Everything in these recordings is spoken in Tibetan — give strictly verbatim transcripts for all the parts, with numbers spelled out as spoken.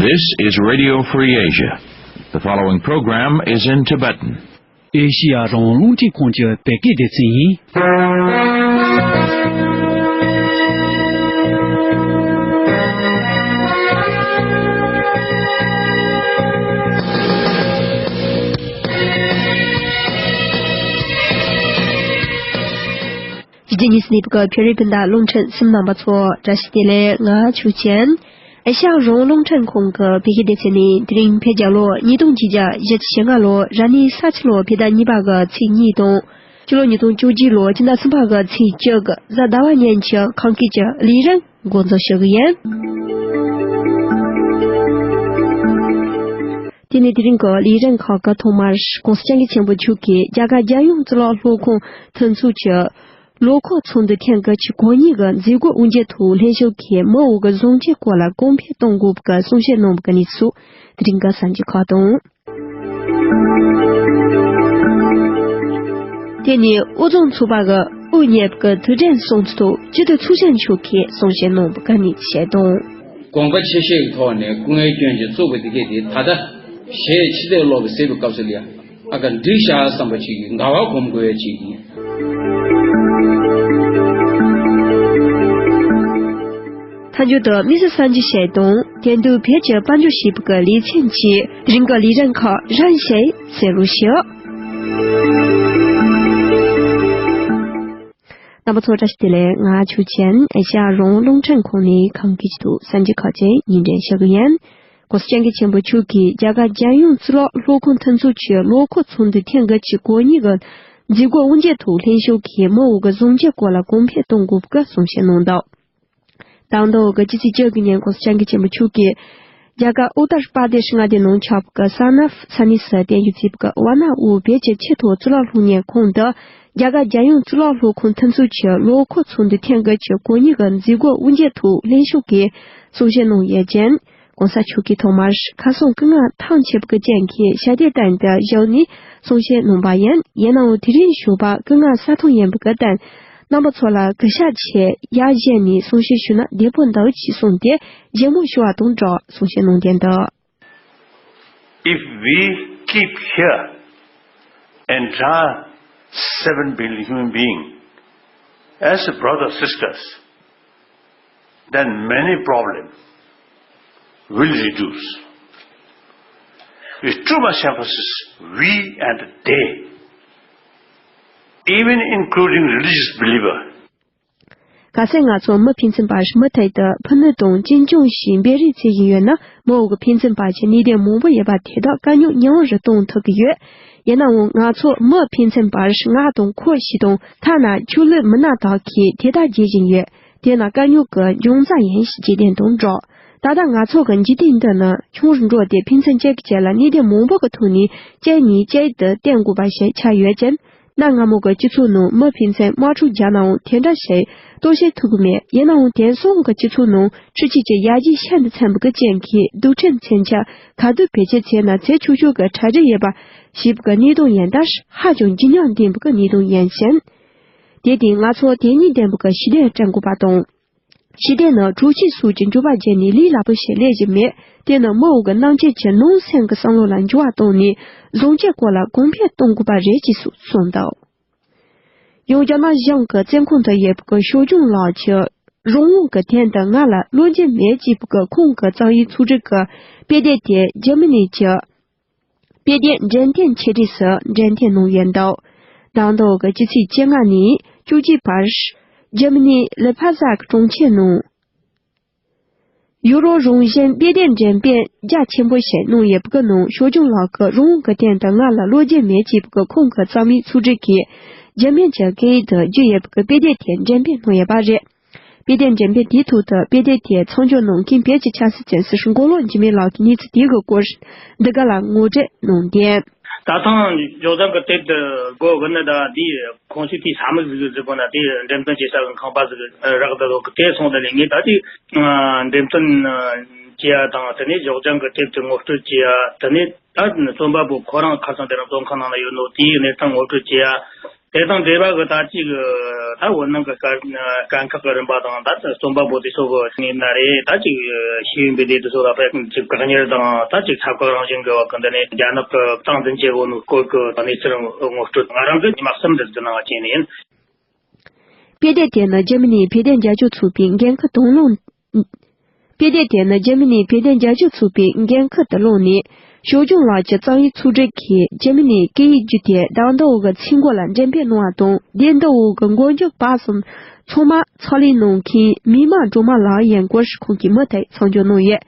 This is Radio Free Asia. The following program is in Tibetan. ཨེ་ཤི་ཡ་རང་དབང་རླུང་འཕྲིན་ཁང་གི་བོད་སྐད་སྡེ་ཚན་ཡིན། ཕྱི་རྒྱལ་གཉིས་སུ་གནས་པའི་བོད་རིགས་སྤུན་ཟླ་རླུང་འཕྲིན་གསུམ་རྣམ་པ་ཚོ་བཀྲ་ཤིས་བདེ་ལེགས། ང་ཆོས་ཅན། ཨེ་ཤ་ཡ་རང་དབང་རླུང་འཕྲིན་ཁང་གི་བོད་སྐད་སྡེ་ཚན་ནས་དེ་རིང་བོད་རྒྱལ་ལོ་ཉིས་སྟོང་བརྒྱད་བརྒྱ་བཞི་བཅུ་ཞེ་ལྔ་ལོ་ར་ནི་ས་ཁྱི་ལོ་བོད་ཟླ་གཉིས་པ་གི་ཚེས་གཉིས་དང་། སྤྱི་ལོ་ཉིས་སྟོང་བཅོ་བརྒྱད་ལོ་སྤྱི་ཟླ་གསུམ་པ་གི་ཚེས་བཅུ་གི་གཟའ་ཟླ་བ་ཉིན་གྱི་ཁམས་སྐད་ཀྱི་ལས་རིམ་འགོ་འཛུགས་ཞུ་གི་ཡིན། དེ་ནས་དེ་རིང་གི་ལས་རིམ་ཁག་གི་ཐོག་མར་༸གོང་ས་༸སྐྱབས་མགོན་ཆེན་པོ་མཆོག་གིས་རྒྱ་གར་རྒྱལ་ཡོངས་གཙུག་ལག་སློབ་ཁང་མཐུན་ཚོགས་ཀྱི་ལོ་འཁོར་ཚོགས་འདུ་ཐེངས་དགུ་བཅུ་གོ་གཉིས་ཀྱི་མཛད་སྒོ་དབུ་འབྱེད་ཐོག་ལྷན་ཞུགས་ཀྱིས་མི་འོག་གི་བཟང་སྤྱོད་སྐོར་ལ་གོང་འཕེལ་གཏོང་དགོས་པའི་གསུང་བཤད་གནང་བའི་གནས་ཚུལ་དེ་རིང་གི་གསར་འགྱུར་ཁག་དང་། དེ་ནས་དབུས་གཙང་ཚོགས་པ་གི་དབུ་བརྙེས་པའི་དུས་དྲན་སྲུང་བརྩི་ཐོག་སྤྱི་འཐུས་ཚོགས་གཞོན་མཆོག་གིས་གསུང་བཤད་གནང་བའི་གནས་ཚུལ་བཤད་དོན། དགོངས་པ་ཆེ་བཞེས་ཀྱི་ཐོག་ནས་སྐུ་ངལ་སྐྱོན་གྱིས་བཙུགས་པ་དེ་གས་དེ་ད་ལྟ་གཞས་ཕྱི་དེ་ལོག་གི་ཟེར་བའི་སྐབས་སུ་ལ་ཡ་ཨ་ཀ་འགྲིག་ཤག་བསམ་པ་ཅིག་གི་དགའ་བ་སྒོམ་དགོས་ཡ་ཅིག་ཡིན། མཐའ་མཇུག་ཏུ་དམིགས་བསལ་གསར་འགྱུར་བཤད་དོན། དེང་དུས་བོད་ཀྱི་དཔལ་འབྱོར་ཞེས་པའི་ལེ་ཚན་གྱི་རིང་གི་ལས་རིམ་ཁག་རང་བཤད་གསན་རོགས་ཞུ། རྣམ་པ་ཚོ་བཀྲ་ཤིས་བདེ་ལེགས། ང་ཆོས་ཅན། ཨེ་ཤ་ཡ་རང་དབང་རླུང་འཕྲིན་ཁང་ནས་ཁམས་སྐད་ཀྱི་ཐོག་གསར་འགྱུར་ཁག་ཅིག་སྙན་སྒྲོན་ཞུ་གི་ཡིན། ༸གོང་ས་༸སྐྱབས་མགོན་ཆེན་པོ་མཆོག་གིས་རྒྱ་གར་རྒྱལ་ཡོངས་གཙུག་ལག་སློབ་ཁང་མཐུན་ཚོགས་ཀྱི་ལོ་འཁོར་ཚོགས་འདུ་ཐེངས་དགུ་བཅུ་གོ་གཉིས་ཀྱི་མཛད་སྒོ་དབུ་འབྱེད་ཐོག་ལྷན་ཞུགས་ཀྱིས་མི་འོག་གི་བཟང་སྤྱོད་སྐོར་ལ་གོང་འཕེལ་གཏོང་དགོས་པའི་གསུང་བཤད་གནང་འདུག། དང་ཐོག་གི་སྤྱི་ཚེས་བཅུ་དགུ་ཉིན་༸གོང་ས་༸སྐྱབས་མགོན་ཆེན་པོ་མཆོག་གིས་རྒྱ་གར་ཨུ་ཏར་པར་དེ་ཤི་མངའ་སྡེ་ནང་ཆགས་པའི་སར་ནཱཐ་ས་གནས་སུ་བརྟན་བཞུགས་བྱས་པའི་ཝཱ་ཎ་དབུས་བོད་ཀྱི་ཆེས་མཐོའི་གཙུག་ལག་སློབ་གཉེར་ཁང་དུ་རྒྱ་གར་རྒྱལ་ཡོངས་གཙུག་ལག་སློབ་ཁང་མཐུན་ཚོགས་ཀྱི་ལོ་འཁོར་ཚོགས་འདུ་ཐེངས་དགུ་བཅུ་གོ་གཉིས་ཀྱི་མཛད་སྒོ་དབུ་འབྱེད་ཐོག་ལྷན་ཞུགས་ཀྱིས་གསུང་བཤད་གནང་ཡོད་ཅིང་། ༸གོང་ས་མཆོག་གིས་ཐོག་མར་ཁ་སང་སྐུ་ངལ་ཐང་ཆད་པའི་རྐྱེན་གྱིས་ཞབས་བརྟན་སྟེང་དུ་བཞུགས་ནས་གསུང་བཤད་གནང་པ་ཡིན། ཡིན་ནའང་དེ་རིང་ཞོགས་པ་སྐུ་ངལ་གསོ་ཐུབ་ཡིན་པའི་སྐུ་དང་། རྣམ་པ་ཚོ་ལ་གུས་ཞབས་ཆེད་ཡར་བཞེངས་ནས་གསུང་བཤད་ཞུས་ན་བདེ་པོ་འདུག་ཅེས་གསུངས་ཏེ་བཞད་མོ་ཞུ་བ་དང་སྦྲགས་གསུང་བཤད་གནང་དོན་དུ། If we keep here entire seven billion human being as brothers sisters, then many problems will reduce. With too much emphasis, we and they, even including religious believer, གལ་སྲིད་ང་ཚོ་མི་ཕན་ཚུན་བར་མུ་མཐུད་དུ་ཕུ་ནུ་དང་གཅེན་གཅུང་ཞེས་འབོད་རེས་བྱེད་བཞིན་ཡོད་ན་མི་འོག་གི་ཕན་ཚུན་བར་གྱི་གནད་དོན་མང་པོ་ཡོད་པ་དེ་དག་དཀའ་རྙོག་མྱུར་རུ་གཏོང་ཐུབ་ཀྱི་ཡོད། ཡིན་ནའང་ང་ཚོ་མི་ཕན་ཚུན་བར་ང་དང་ཁོ་ཞེས་དང་ཐ་ན་ཆོས་ལུགས་མི་སྣ་དག་གིས་དེ་ལྟར་བརྗོད་བཞིན་ཡོད། དེ་ནི་དཀའ་རྙོག་གི་འབྱུང་རྩ་ཡིན་ཞེས་བརྗོད་དོན་དང་སྦྲགས། ད་ལྟ་ང་ཚོ་གི་འཇིག་རྟེན་འདི་ནི་ཆུང་རུ་འགྲོ་སྟེ་ཕན་ཚུན་གཅིག་གིས་གཅིག་ལ་གནད་དོན་མང་པོ་གི་ཐོག་ནས་གཅིག་ནས་གཅིག་ཏུ་བརྟེན་དགོས་པ་ཞིག་ཆགས་ཡོད་ཅིང་། གནའ་སྔ་མོ་གི་སྤྱི་ཚོགས་ནང་མི་ཕན་ཚུན་དམག་འཁྲུག་བརྒྱབ་ནའང་དེ་འདྲ་ཞིག་གཏོར་བཤིག་ཐུབ་ཀྱི་མེད། ཡིན་ནའང་དེང་སང་གི་སྤྱི་ཚོགས་ནང་འཕྲུལ་ཆས་ཀྱི་ཡར་རྒྱས་ཤིན་ཏུ་ཕྱིན་པའི་རྐྱེན་གྱིས་རྡུལ་ཕྲན་མཚོན་ཆ་ག་དུས་བེད་སྤྱོད་བྱས་ན་ཚད་ཆུང་ཤོས་ཀྱི་གྲ་སྒྲིག་ཡོད་པ་ཞིག་གི་གནད་དོན་ཡིན་སྟབས་ཧ་ཅང་ལྗིད་ཉམས་ལྡན་པའི་གནད་དོན་ཡིན་ཞིང་། དེ་དེང་ང་ཚོ་དེ་གཉིས་ལྡན་པའི་ཞི་བདེ་བསྐྲུན་དགོས་པ་དང་། ཞི་བདེ་ནི་དྲག་ཤུགས་སོགས་ཀྱི་འགྱུར་བ་བརྒྱུད་ནས་ལས་སླ་པོ་ཞིག་སླེབས་ཀྱི་མེད། དེ་ནི་མི་འོག་གི་རྣམ་དཔྱོད་ཀྱི་ནང་སེམས་ཀྱི་བསམ་བློ་ལ་འགྱུར་བ་བཏང་ནས་བཟང་སྤྱོད་སྐོར་ལ་གོང་འཕེལ་གཏོང་དགོས་པ་རེད་ཅེས་སོགས་གསུངས་འདུག། ཡང་རྒྱ་ནག་གཞུང་གི་བཙོན་ཁང་དུ་ཡོད་པའི་ཞའོ་ཅུན་ལགས་ཀྱིས་རང་དབང་གི་དོན་དུ་ང་ལ་བློ་འགྱོད་མེད་ཅེས་པའི་ཁོང་གི་གཙང་བོའི་ཚོགས་སྒྲིག་གི་དཔེ་དེབ་དེ་འཇར་མ་ནི་གྱི་དཔེ་དེབ་འགྲེམས་སྟོན་ཆེ་གྲས་སུ་འགྲེམས་སྟོན་གནང་ཡོད་འདུག། ཟླ་མདོ་གི་སྤྱི་ཚེས་བཅོ་ལྔ་ནས་བཅུ་གཅིག་བར་འཇར་མ་ནི་ལི་ཕ་ཟ་གི་གྲོང་ཁྱེར་ནང་ཡུ་རོ་རང་བཞིན་དཔེ་དེབ་འགྲེམས་སྤེལ་རྒྱ་ཆེན་པོ་ཞིག་གནང་ཡོད་པའི་ནང་ཞའོ་ཅུན་ལགས་ཀྱིས་རང་དབང་གི་དོན་དུ་ང་ལ་བློ་འགྱོད་མེད་ཅེས་པའི་ཁོང་གི་གཙང་མའི་ཚོགས་སྒྲིག་གིས་འཇར་མན་གྱི་སྐད་ཡིག་ཏུ་བསྒྱུར་ཡོད་པའི་དཔེ་དེབ་དེ་འགྲེམས་སྤེལ་གནང་ཡོད་པ་རེད། དཔེ་དེབ་འགྲེམས་སྤེལ་དེའི་ཐོག་ཏུ་དཔེ་དེབ་དེའི་མཚམས་སྦྱོར་ནང་མཁན་བོད་ཀྱི་ཆབ་སྲིད་བཙོན་ཟུར་མགོ་ལོག་འཇིགས་མེད་ལགས་ཀྱིས་གནས་ཚུལ་དེའི་སྐོར་འདི་ག་ལ་ངོ་སྤྲོད་གནང་དོན། ད་ཐེངས་ཇོ་ཙང་གི་དེབ་དེ་དགོས་གི་ནི་ད་དེའི་ཁོང་ཚོས་དེའི་ས་མིག་ཟིག་ཟིག་གོ་ན་དེའི་འགྲེམས་སྟོན་བྱེད་ས་གི་ཁང་པ་ཟིག་རག་བསྡད་ཡོད་གི། དེ་སོང་ད་ལས་ངས་ད་དེ་འགྲེམས་སྟོན་བྱེད་ཡ་དང་དེ་ནས་ཇོ་ཙང་གི་དེབ་དེ་ངོ་སྤྲོད་བྱེད་ཡ་དེ་ནས་ད་རྩོམ་པ་པོ་ཁོ་རང་ཁ་སང་དེ་རིང་བཙོན་ཁང་ནང་ན་ཡོད་ནོ་དེའི་གནས་སྟངས་ངོ་སྤྲོད་བྱེད་ཡ། དེ་དང་འབྲེལ་བ་གི་ད་ཅིག་ད་བོད་ནང་གི་དཀའ་དཀའ་ཁག་གི་རིམ་པ་དང་ད་རྩོམ་པ་པོ་དེ་ཚོ་གི་ངོས་ན་རེད། ད་ཅིག་ཤེས་ཡོན་སྤེལ་དེ་དེ་ཚོ་ལ་དཔེ་ཅིག་བཀག་ཉར་དང་ད་ཅིག་ཐབས་ཁག་རང་བཞིན་གི་བ་གི་འདི་ནས་རྒྱ་ནག་གི་སྟངས་འཛིན་བྱེད་དགོས་ནོ་སྐོར་གི་གནས་ཚུལ་ངོ་སྤྲོད་ང་རང་གི་ཉི་མ་གསུམ་འདི་ཚོའི་ནང་བྱས་ནས་ཡིན། དཔེ་དེབ་དེ་ནི་འཇར་མ་ནིའི་དཔེ་དེབ་རྒྱབ་སྐྱོར་ཚོགས་པའི་འགན་ཁུར་དང་བླངས། དཔེ་དེབ་དེ་ནི་འཇར་མ་ནིའི་དཔེ་དེབ་རྒྱབ་སྐྱོར་ཚོགས་པའི་འགན་ཁུར་དུ་བླངས་ནས། ཞོགས་ཇང་ལགས་ཀྱི་རྩོམ་ཡིག་ཚོགས་སྒྲིག་གིས་འཇར་མ་ནིའི་སྐད་ཡིག་བརྒྱུད་དེ་ཟླ་ཟླ་བོ་གི་ཚིག་མགོ་ལ་འགྲེམས་སྤེལ་གནང་བ་དང་། ཟླ་ཟླ་བོ་གི་མགོ་མཇུག་བར་གསུམ་ཚང་མ་ཕྱག་ལས་གནང་མཁན་མིག་དམར་སྒྲོལ་མ་ལགས་ཡང་སྐོར་ཁོང་གིས་མུ་མཐུད་མཚམས་འཇོག་གནང་ཡོད།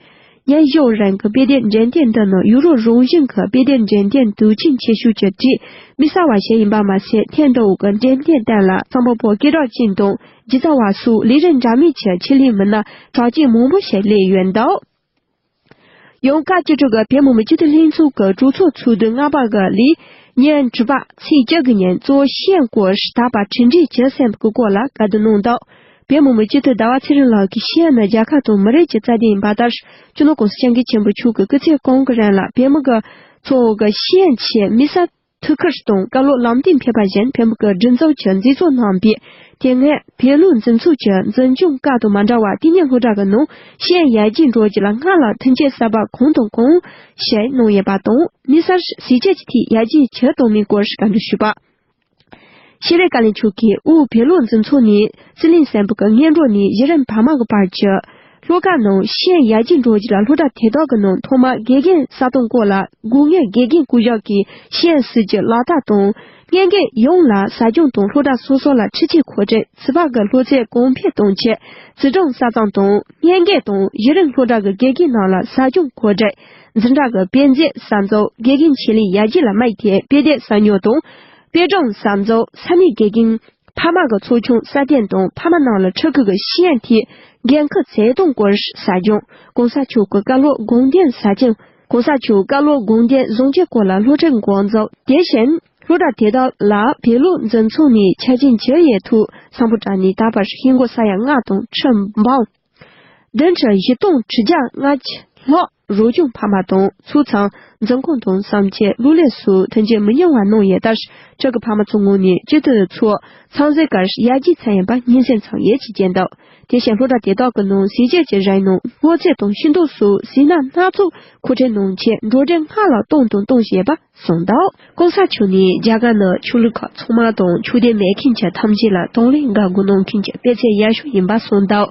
ཉིན་ཞོགས་རང་གི་དཔེ་དེབ་འགྲེམས་སྟོན་འདི་ནི་ཡུ་རོབ་རང་བཞིན་གྱི་དཔེ་དེབ་འགྲེམས་སྟོན་དུས་ཆེན་ཆེ་ཤོས་ཀྱི་གྲས་དམིགས་བསལ་བ་ཞིག་ཡིན་པ་མ་ཟད། ཐེངས་འདི་བོ་གི་འགྲེམས་སྟོན་སྟེང་ལ་རྩོམ་པ་པོ་སྐད་གྲགས་ཅན་དང་སྒྱུ་རྩལ་བ་སོགས་ལས་རིགས་འདྲ་མིན་གྱི་ཆེད་ལས་མི་སྣ་གྲགས་ཅན་མང་པོ་ཞིག་སླེབས་ཡོད་འདུག། ཡང་སྐབས་བཅུ་དྲུག་གི་བོད་མི་མང་སྤྱི་འཐུས་ལྷན་ཚོགས་ཀྱི་གྲོས་ཚོགས་ཚོགས་དུས་ལྔ་པ་གི་ལས་ཉིན་དྲུག་པ་ཚེས་བཅུ་དགུ་ཉིན་གཙོ་བོ་ཤེས་ཡོན་སྐོར་ཞིག་ད་བར་ཁྲིམས་སྒྲིག་བྱས་ཟིན་པའི་སྐོར་ལ་བཀའ་བསྡུར་གནང་འདུག། བོད་མི་མང་སྤྱི་འཐུས་ཟླ་བ་ཚེ་རིང་ལགས་ཀྱིས་ཤེས་ཡོན་ནི་རྒྱལ་ཁབ་དང་མི་རིགས་ཀྱི་རྩ་དོན་ཡིན་པ་ལྟར། སྤྱི་ནོར་གོང་ས་སྐྱབས་མགོན་ཆེན་པོ་མཆོག་གིས་སྐུ་ཚེ་གང་གི་རིང་ལ་བོད་མི་གི་ཚོ་བོ་གི་ཤེས་ཡོན་ཆེད་དམིགས་བསལ་ཐུགས་ཁུར་དང་བཀའ་སློབ་ལམ་སྟོན་ཕེབས་པ་བཞིན། བོད་མི་གི་སྒྲིག་འཛུགས་ཀྱི་མཛད་གཙོ་རྣམ་པས་དེ་སྔའི་བོད་ལུགས་འཛིན་ཚུལ་གྱི་འཛིན་སྐྱོང་སྐབས་དང་མ་འདྲ་བར། དེ་ཉིན་སློབ་གྲྭ་གི་ནང་ཤེས་ཡོན་ཡར་རྒྱས་འགྲོ་རྒྱུ་ལ་སྔར་ལས་མཐུན་རྐྱེན་གསར་པ་གང་དང་གང་ཞིག་གནང་ཡོད་པ་དང་། དམིགས་བསལ་ཟས་བཅད་ཀྱི་ཐིག་ཡར་རྒྱས་ཇི་གཏོང་མིན་སྐོར་བཀའ་འདྲི་ཞུས་པ། ཤེས་རིག་བཀའ་བློན་མཆོག་གིས་དབུས་བོད་ལུགས་འཛིན་ཚོགས་ནས་རྩིས་ལེན་གསན་པ་གི་སྔོན་འགྲོ་ནས་གཞི་རིམ་བར་མ་གི་བར་གྱི་སློབ་གྲྭ་ནང་ཤེས་ཡོན་ཡར་རྒྱས་འགྲོ་རྒྱུ་ལ། སློབ་གྲྭ་དེ་དག་གི་ནང་ཐོག་མར་དགེ་རྒན་གསོ་སྟངས་སྐོར་ལ་དགོས་ངེས་དགེ་རྒན་སྐུ་ཞབས་ཀྱིས་ཤེས་ཡོན་སྲིད་ཇུས་ལག་བསྟར་དང་། སྔོན་དགོས་ཡོངས་ལ་ཟབ་སྦྱོང་དང་། སློབ་གྲྭ་སོ་སོ་ལ་འཕྲུལ་ཆས་མཁོ་སྤྲོད། ཚན་པ་གི་སློབ་ཚན་གོང་འཕེལ་གཏོང་ཆེད་ཚུལ་ཁྲིམས་གསར་གཏོད་དང་། སྔོན་དགོས་དང་གཞི་རིམ་སློབ་གྲྭ་གི་དགེ་རྒན་རྣམས་ལ་ཟབ་སྦྱོང་མཁོ་སྤྲོད། འཛིན་གྲྭ་གི་དཔེ་མཛོད་གསར་འཛུགས། དགེ་རྒན་ཆེད་ལས་ཡར་རྒྱས་ལ་དམིགས་ཏེ་དཔེ་དེབ་གསར་ཉོ་དང་། དཔེ་སྐྲུན་གསར་འཛུགས། ས་གནས་དགེ་རྒན། ཕ་མ་གི་ཚོགས་ཆུང་གསར་བརྟན་དང་། ཕ་མ་རྣམས་ལ་ཕྲུ་གུ་གི་ཤེས་ཡོན་ཐད་འགན་འཁུར་བྱེད་སྟངས་སྐོར་ཟབ་སྦྱོང་། གོང་ས་མཆོག་གི་བཀའ་སློབ་དགོངས་དོན་ཟབ་སྦྱོང་། གོང་ས་མཆོག་བཀའ་སློབ་དགོངས་དོན་བཟང་སྤྱོད་སྐོར་ལ་སློབ་ཁྲིད་འགོ་འཛུགས། དེ་བཞིན་སློབ་གྲྭ་དེ་དག་ལ་བོད་ལུགས་འཛིན་ཚོགས་ནས་ཆ་རྐྱེན་ཇི་ཡོད་ཐོག་སམ་བྷོ་ཊ་ནས་ད་བར་ཧིན་སྒོར་ས་ཡ་ལྔ་དང་ཁྲི་འབུམ་བདུན་ཁྲི་བཞི་སྟོང་ཁྲི་བརྒྱ་ལྔ་བཅུ་ལྷག་རོགས་སྐྱོར་ཕ་མ་དང་ཚོགས་ཚང་། འཛིན་ཁང་དང་གསུམ་གྱིས་གློག་ཀླད་སོགས་མཐུན་རྐྱེན་མི་ཉུང་བ་གནང་ཡོད་སྟབས། ཕྲུ་གུ་ཕ་མ་ཚོའི་ངོས་ནས་སྤྱི་འཐུས་ཚོ་ཚང་ཟས་ཀར་ཡར་རྒྱས་ཕྱིན་ཡོད་པ་སྙན་སེང་ཚང་ཡོད་ཅེས་བརྗོད་འདུག། དེ་བཞིན་སློབ་གྲྭ་དེ་དག་གི་ནང་ཟས་བཅད་ཀྱི་རིགས་ནང་སྔོ་ཚལ་དང་ཤིང་ཏོག་སོགས་ཟས་སྣ་སྣ་ཚོགས་མཁོ་སྤྲོད་གནང་ཆེད་འགྲོ་གྲོན་སྔར་ལས་གཏོང་དང་གཏོང་བཞིན་ཡོད་པ་གསུངས་འདུག། གོང་ས་མཆོག་ནས་རྒྱ་གར་ནི་ཆོས་ལུགས་ཁག་ཚང་མ་དང་ཆོས་དད་མེད་མཁན་གྱི་ཐམས་ཅད་ལ་གདོང་ལེན་དགའ་དགོས་གནང་མཁན་གྱི་དཔེ་མཚོན་ཡག་ཤོས་ཡིན་པ་གསུངས་འདུག།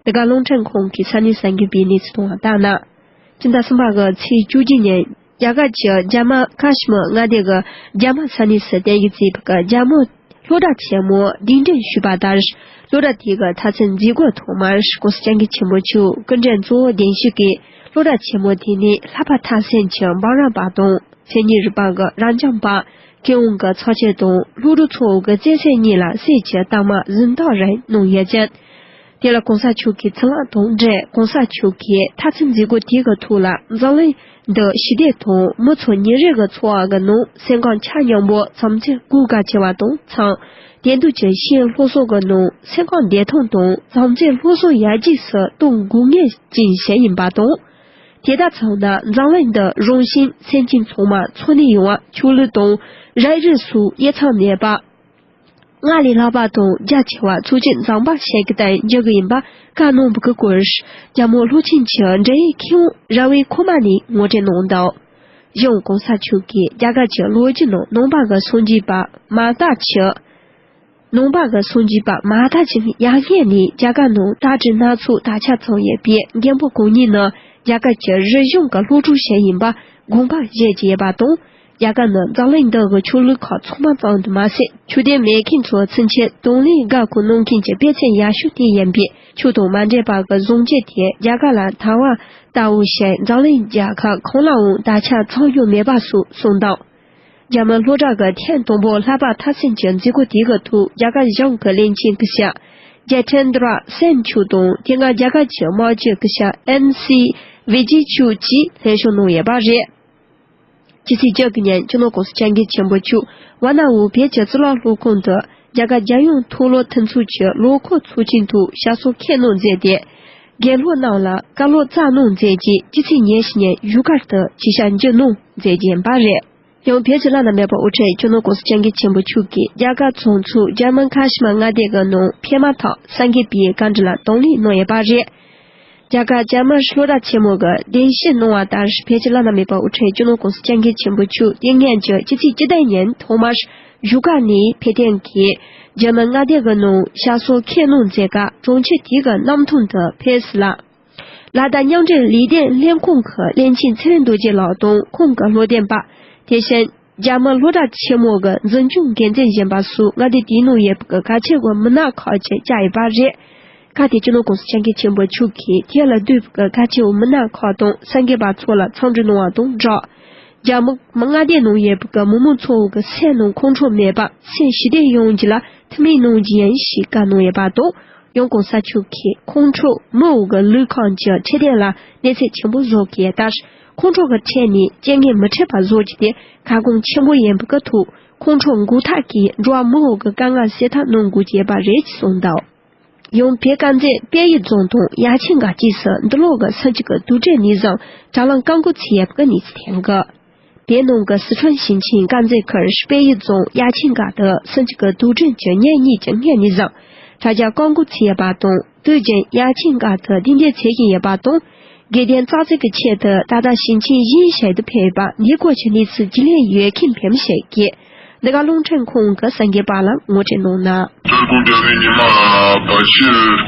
འདི་ག་རླུང་འཕྲིན་ཁང་གི་ས་གནས་གསར་འགོད་པས་གནས་ཚུལ་གཏོང་བ་ལྟར་ན། སྤྱི་ཟླ་གསུམ་པ་གི་ཚེས་བཅུ་གཅིག་ཉིན་རྒྱ་གར་གྱི་རྒྱ་དམར་ཀ་ཤི་མིར་མངའ་སྡེ་གི་རྒྱ་དམར་ས་གནས་སུ་དེབ་སྐྱེལ་མཛད་པའི་རྒྱ་དམར་སློབ་གྲྭ་ཆེན་མོ་གདན་འདྲེན་ཞུས་པ་ལྟར། སློབ་གྲྭ་དེ་གི་མཐར་ཕྱིན་མཛད་སྒོའི་ཐོག་མར་༸གོང་ས་༸སྐྱབས་མགོན་ཆེན་པོ་མཆོག་སྐུ་མགྲོན་གཙོ་བོ་གདན་ཞུས་ཀྱིས་སློབ་གྲྭ་ཆེན་མོ་དེ་ནས་ལྷག་པར་མཐར་ཕྱིན་གྱི་འབུམ་རམས་པ་དང་། མཚན་ཉིད་རིག་པ་གི་རབ་འབྱམས་པ། མཁས་དབང་གི་ཚོགས་ཆེན་དང་སློབ་ཕྲུག་ཚོ་གི་བརྩེ་སེམས་གཉིས་ལ་གསེར་གྱི་རྟགས་མ་གཟེངས་རྟགས་རེ་གནང་ཡོད་ཅིང་། དེ་ལ་གོང་ས་མཆོག་གི་ཚེ་ལམ་དང་འབྲེལ་གོང་ས་མཆོག་གིས་མཐར་ཕྱིན་མཛད་སྒོ་དེ་གི་ཐོག་ལ་འཛམ་གླིང་འདི་ཞི་བདེ་དང་མི་ཚོ་ཉིན་རེ་གི་འཚོ་བ་གི་ནང་སེམས་ཁམས་ཆ་མཉམ་པོ་བྱམས་བརྩེ་གོ་དཀའ་ཆེ་བ་དང་འཚམ། དེང་དུས་ཀྱི་ཤེས་ཡོན་སློབ་གསོ་གི་ནང་སེམས་ཁམས་བདེ་ཐང་དང་བྱམས་བརྩེ་སློབ་གསོ་ཡར་རྒྱས་སུ་གཏོང་དགོས་ངེས་ཅན་ཞིག་ཡིན་པ་དང་། དེ་དག་ཚང་ན་འཛམ་གླིང་འདི་རང་བཞིན་སེམས་ཅན་ཚང་མ་འཚོ་གནས་ཡོང་བ་ཆོས་ལུགས་དང་རིགས་རུས་སོགས་དབྱེ་མཚམས་མེད་པ། སྔར་ལས་ལྷག་པ་དང་རྒྱ་ཆེ་བ་ཚོགས་ཆེན་འཛོམས་པ་ཞིག་གི་སྟེང་འགྱུར་གྱི་ཡིན་པ་བཀའ་གནང་བའི་སྐོར་རྒྱལ་མོ་ལྷོ་ཆེན་གྱི་འབྲེལ་ཡོད་མཁས་དབང་ར་བའི་ཁོ་མ་ནས་ངོ་སྤྲོད་གནང་འདུག། གཞུང་གོང་ས་མཆོག་གིས་རྒྱ་གར་གྱི་ལོ་རྒྱུས་ནང་ནང་པ་གི་སངས་རྒྱས་པ་མ་ད་ཆི། ནང་པ་གི་སངས་རྒྱས་པ་མ་ད་ཅིང་ཡར་སྔོན་ནས་རྒྱ་གར་ནང་ལྟ་གྲུབ་སྣ་ཚོགས་དར་ཁྱབ་བྱུང་ཡོད་པས། མགོན་པོ་གང་ཉིད་ནི་རྒྱ་གར་གྱི་རིག་གཞུང་གི་སློབ་ཕྲུག་ཞིག་ཡིན་པ་དགོངས་པ་བཞེས་ཀྱི་ཡོད་པ་དང་། རྒྱ་གར་ནི་འཛམ་གླིང་འདི་གི་ཆོས་ལུགས་ཁག་ཚང་མ་ཙམ་དུ་མ་ཟད། ཆོས་དད་མེད་མཁན་ཚོ་ཚུན་ཆད་གདོང་ལེན་དགའ་དགོས་གནང་མཁན་གྱི་དཔེ་མཚོན་ཡག་ཤོས་དེ་ཡིན་པས། ཆོས་དང་མ་འདྲེས་པ་གི་བཟང་སྤྱོད་དེ་རྒྱ་གར་ལ་དར་བ་ལྟ་བུ་ཞིག་འཛམ་གླིང་རྒྱལ་ཁབ་གང་ལའང་དར་ཁྱབ་བྱུང་མྱོང་མེད་པ་སོགས་གསུངས་འདུག། རྒྱ་མི་སློབ་གྲྭ་གི་ཐེངས་དང་པོ་ལྷག་པར་མཐར་ཕྱིན་གྱི་མཛད་སྒོ་དེ་གི་ཐོག་རྒྱ་གར་གཞུང་གི་བློན་ཆེན་སྐུ་ཞབས་ཇེ་ཐེན་དྲ་སེན་མཆོག་དང་། དེ་སྔ་རྒྱ་གར་གྱི་དམག་སྤྱི་སྐུ་ཞབས་ཨེན་སི་ཝི་ཇི་མཆོག་བཅས་ལྷན་ཞུགས་གནང་ཡོད་པ་རེད། ཕྱི་ཚེས་བཅུ་དགུ་ཉིན་སྤྱི་ནོར་༸གོང་ས་༸སྐྱབས་མགོན་ཆེན་པོ་མཆོག་ཝཱ་ཎ་ཝུ་བོད་ཀྱི་གཙུག་ལག་སློབ་ཁང་དུ་རྒྱ་གར་རྒྱལ་ཡོངས་མཐོ་སློབ་མཐུན་ཚོགས་ཀྱི་ལོ་འཁོར་ཚོགས་ཆེན་ཐོག་ཞབས་སོར་འཁོད་གནང་མཛད་དེ། དགེ་སློབ་རྣམས་ལ་བཀའ་སློབ་སྩལ་གནང་མཛད་རྗེས། ཕྱི་ཚེས་ཉེར་བཞི་ཉིན་བཞུགས་སྒར་དུ་ཆེད་བཅར་མཇལ་གནང་མཛད་རྒྱུ་ཡིན་པ་རེད། ཡང་བོད་ཀྱི་བླ་ན་མེད་པ་དབུ་ཁྲིད་སྤྱི་ནོར་༸གོང་ས་༸སྐྱབས་མགོན་ཆེན་པོ་མཆོག་གིས་རྒྱ་གར་ཚོགས་གཙོ་འཇར་མན་ཁ་ཤི་མ་མངའ་སྡེ་གི་ནང་ཕེབས་མ་ཐག་སངས་རྒྱས་པའི་བཀའ་འདྲི་ལ་དང་ལེན་གནང་ཡོད་པ་རེད། རྒྱ་གར་འཇར་མན་གྱི་སློབ་གྲྭ་ཆེན་མོ་གིས་གདན་ཞུ་གནང་བ་ལྟར། བོད་ཀྱི་བླ་ན་མེད་པ་དབུ་ཁྲིད་སྤྱི་ནོར་༸གོང་ས་༸སྐྱབས་མགོན་ཆེན་པོ་མཆོག་དེ་སྔོན་གྱི་ཕྱི་ཚེས་བཅུ་བདུན་ཉིན་ཐོག་མར་བཞུགས་སྒར་ནས་ཕེབས་ཐོན་གྱིས་འཇར་མན་མངའ་སྡེ་གི་ནང་ཞབས་སོར་ཁས་ལེན་མཛད་སྐབས། གྲོང་ཁྱེར་དེ་གི་གནམ་ཐང་དུ་ཕེབས་ལ། ལ་དྭགས་མཉམ་འབྲེལ་ལས་དོན་ལས་ཁུངས་ཀྱི་བློན་ཆེན་ཚེ་རིང་རྡོ་རྗེ་ལགས་དང་ཁོང་གི་བློ་འདོན་པ། དེ་བཞིན་འཇར་མན་སློབ་གྲྭ་ཆེན་མོ་གི་འཛིན་སྐྱོང་འགན་འཛིན་གཞོན་པ་སོགས་མངའ་སྡེ་དེའི་ནང་ཡོད་པའི་གལ་ཆེ་བའི་མི་སྣ་ཁག་ཅིག་བཅར་ཡོད་པ་རེད། སྐབས་དེར་སྤྱི་ནོར་༸གོང་ས་༸སྐྱབས་མགོན་ཆེན་པོ་མཆོག་གིས་དེ་ལ་འདུས་པའི་གལ་ཆེ་བའི་མི་སྣ་ཁག་དང་། གསར་འགོད་པ་ཚོ་ལ་འཚམས་འདྲི་གནང་བ་དང་སྦྲགས། རྒྱ་མི་མངའ་སྡེ་ནང་ཡོད་པའི་མི་མང་ཚོ་གི་སེམས་ནང་ཁོང་ཁྲོ་མེད་པར་སེམས་ཞི་བདེ་ཡོང་རྒྱུ་ལ་ཐུགས་སྨོན་གནང་རྒྱུ་ཡིན་ཞེས་བཀའ་གནང་ཡོད་པ་དང་། ཡང་༸གོང་ས་མཆོག་གིས་ཁོང་ཁྲོ་མི་འོག་གི་ལུས་ཁམས་ཀྱི་འཕྲོད་བསྟེན་ལ་གནོད་འཚེ་ཆེན་པོ་བཟོ་གི་ཡོད་སྟབས། ཁོང་ཁྲོ་གི་ཁྲོད་ནས་རྐྱེན་ངན་མི་འཕྲད་པ་བཟོ་རྒྱུ་དེ་ཁ་སྐོང་ཆེན་པོ་ཡིན་པའི་ཐོག་ཁོང་ཁྲོ་འགུག་ཐབས་ཀྱི་འགྲོ་བ་མི་འོག་གི་དཀའ་ངལ་སེལ་ཐབས་གནང་དགོས་ཀྱི་ཡོད་པ་རེད་ཅེས་གསུངས་འདུག་ཡང་བོད་དཀར་མཛེས་དཔལ་ཡུལ་རྫོང་དང་ཡ་ཆེན་སྒར་བཅས་སུ་འདི་ལོ་གི་སུམ་ཅུ་གི་དུས་དྲན་ནས་བཟུང་དྲ་ལམ་བཀག་འགོག་བྱས་ཡོད་པའི་གནས་ཚུལ་ཐོན་གི་བོད་ནང་གི་སི་ཁྲོན་ཞིང་ཆེན་དཀར་མཛེས་ཁུལ་དཔལ་ཡུལ་རྫོང་ཡ་ཆེན་སྒར་དུ་སུམ་ཅུ་གི་དུས་དྲན་གྱི་ཉིན་གཉིས་ཀྱི་སྔོན་ནས་བཟུང་དྲ་རྒྱ་བཀག་འགོག་བྱས་ཡོད་པ་དང་། དུས་རྒྱུན་ཡ་ཆེན་སྒར་དུ་དུས་དྲན་འཚོགས་བཞིན་ཡོད་པ་དང་། དགེ་ལྡན་ཙག་ཙིག་གི་ཆེད་དུ་ད་ལྟ་ཞིང་ཆེན་བཞིའི་ཞལ་དུ་ཕེབས་པ་འདིའི་སྐོར་གྱི་གནས་ཚུལ་རྒྱུས་ལོན་ཡོད་མཁན་ཕེབས་མི་ཞིག་གིས་འདི་ག་རླུང་འཕྲིན་ཁང་གི་གསར་འགོད་པ་ལ་ངོ་སྤྲོད་གནང་ན། སྟོན་དགུན་རྒྱ་ནི་ཉི་མ་བར་ཆད་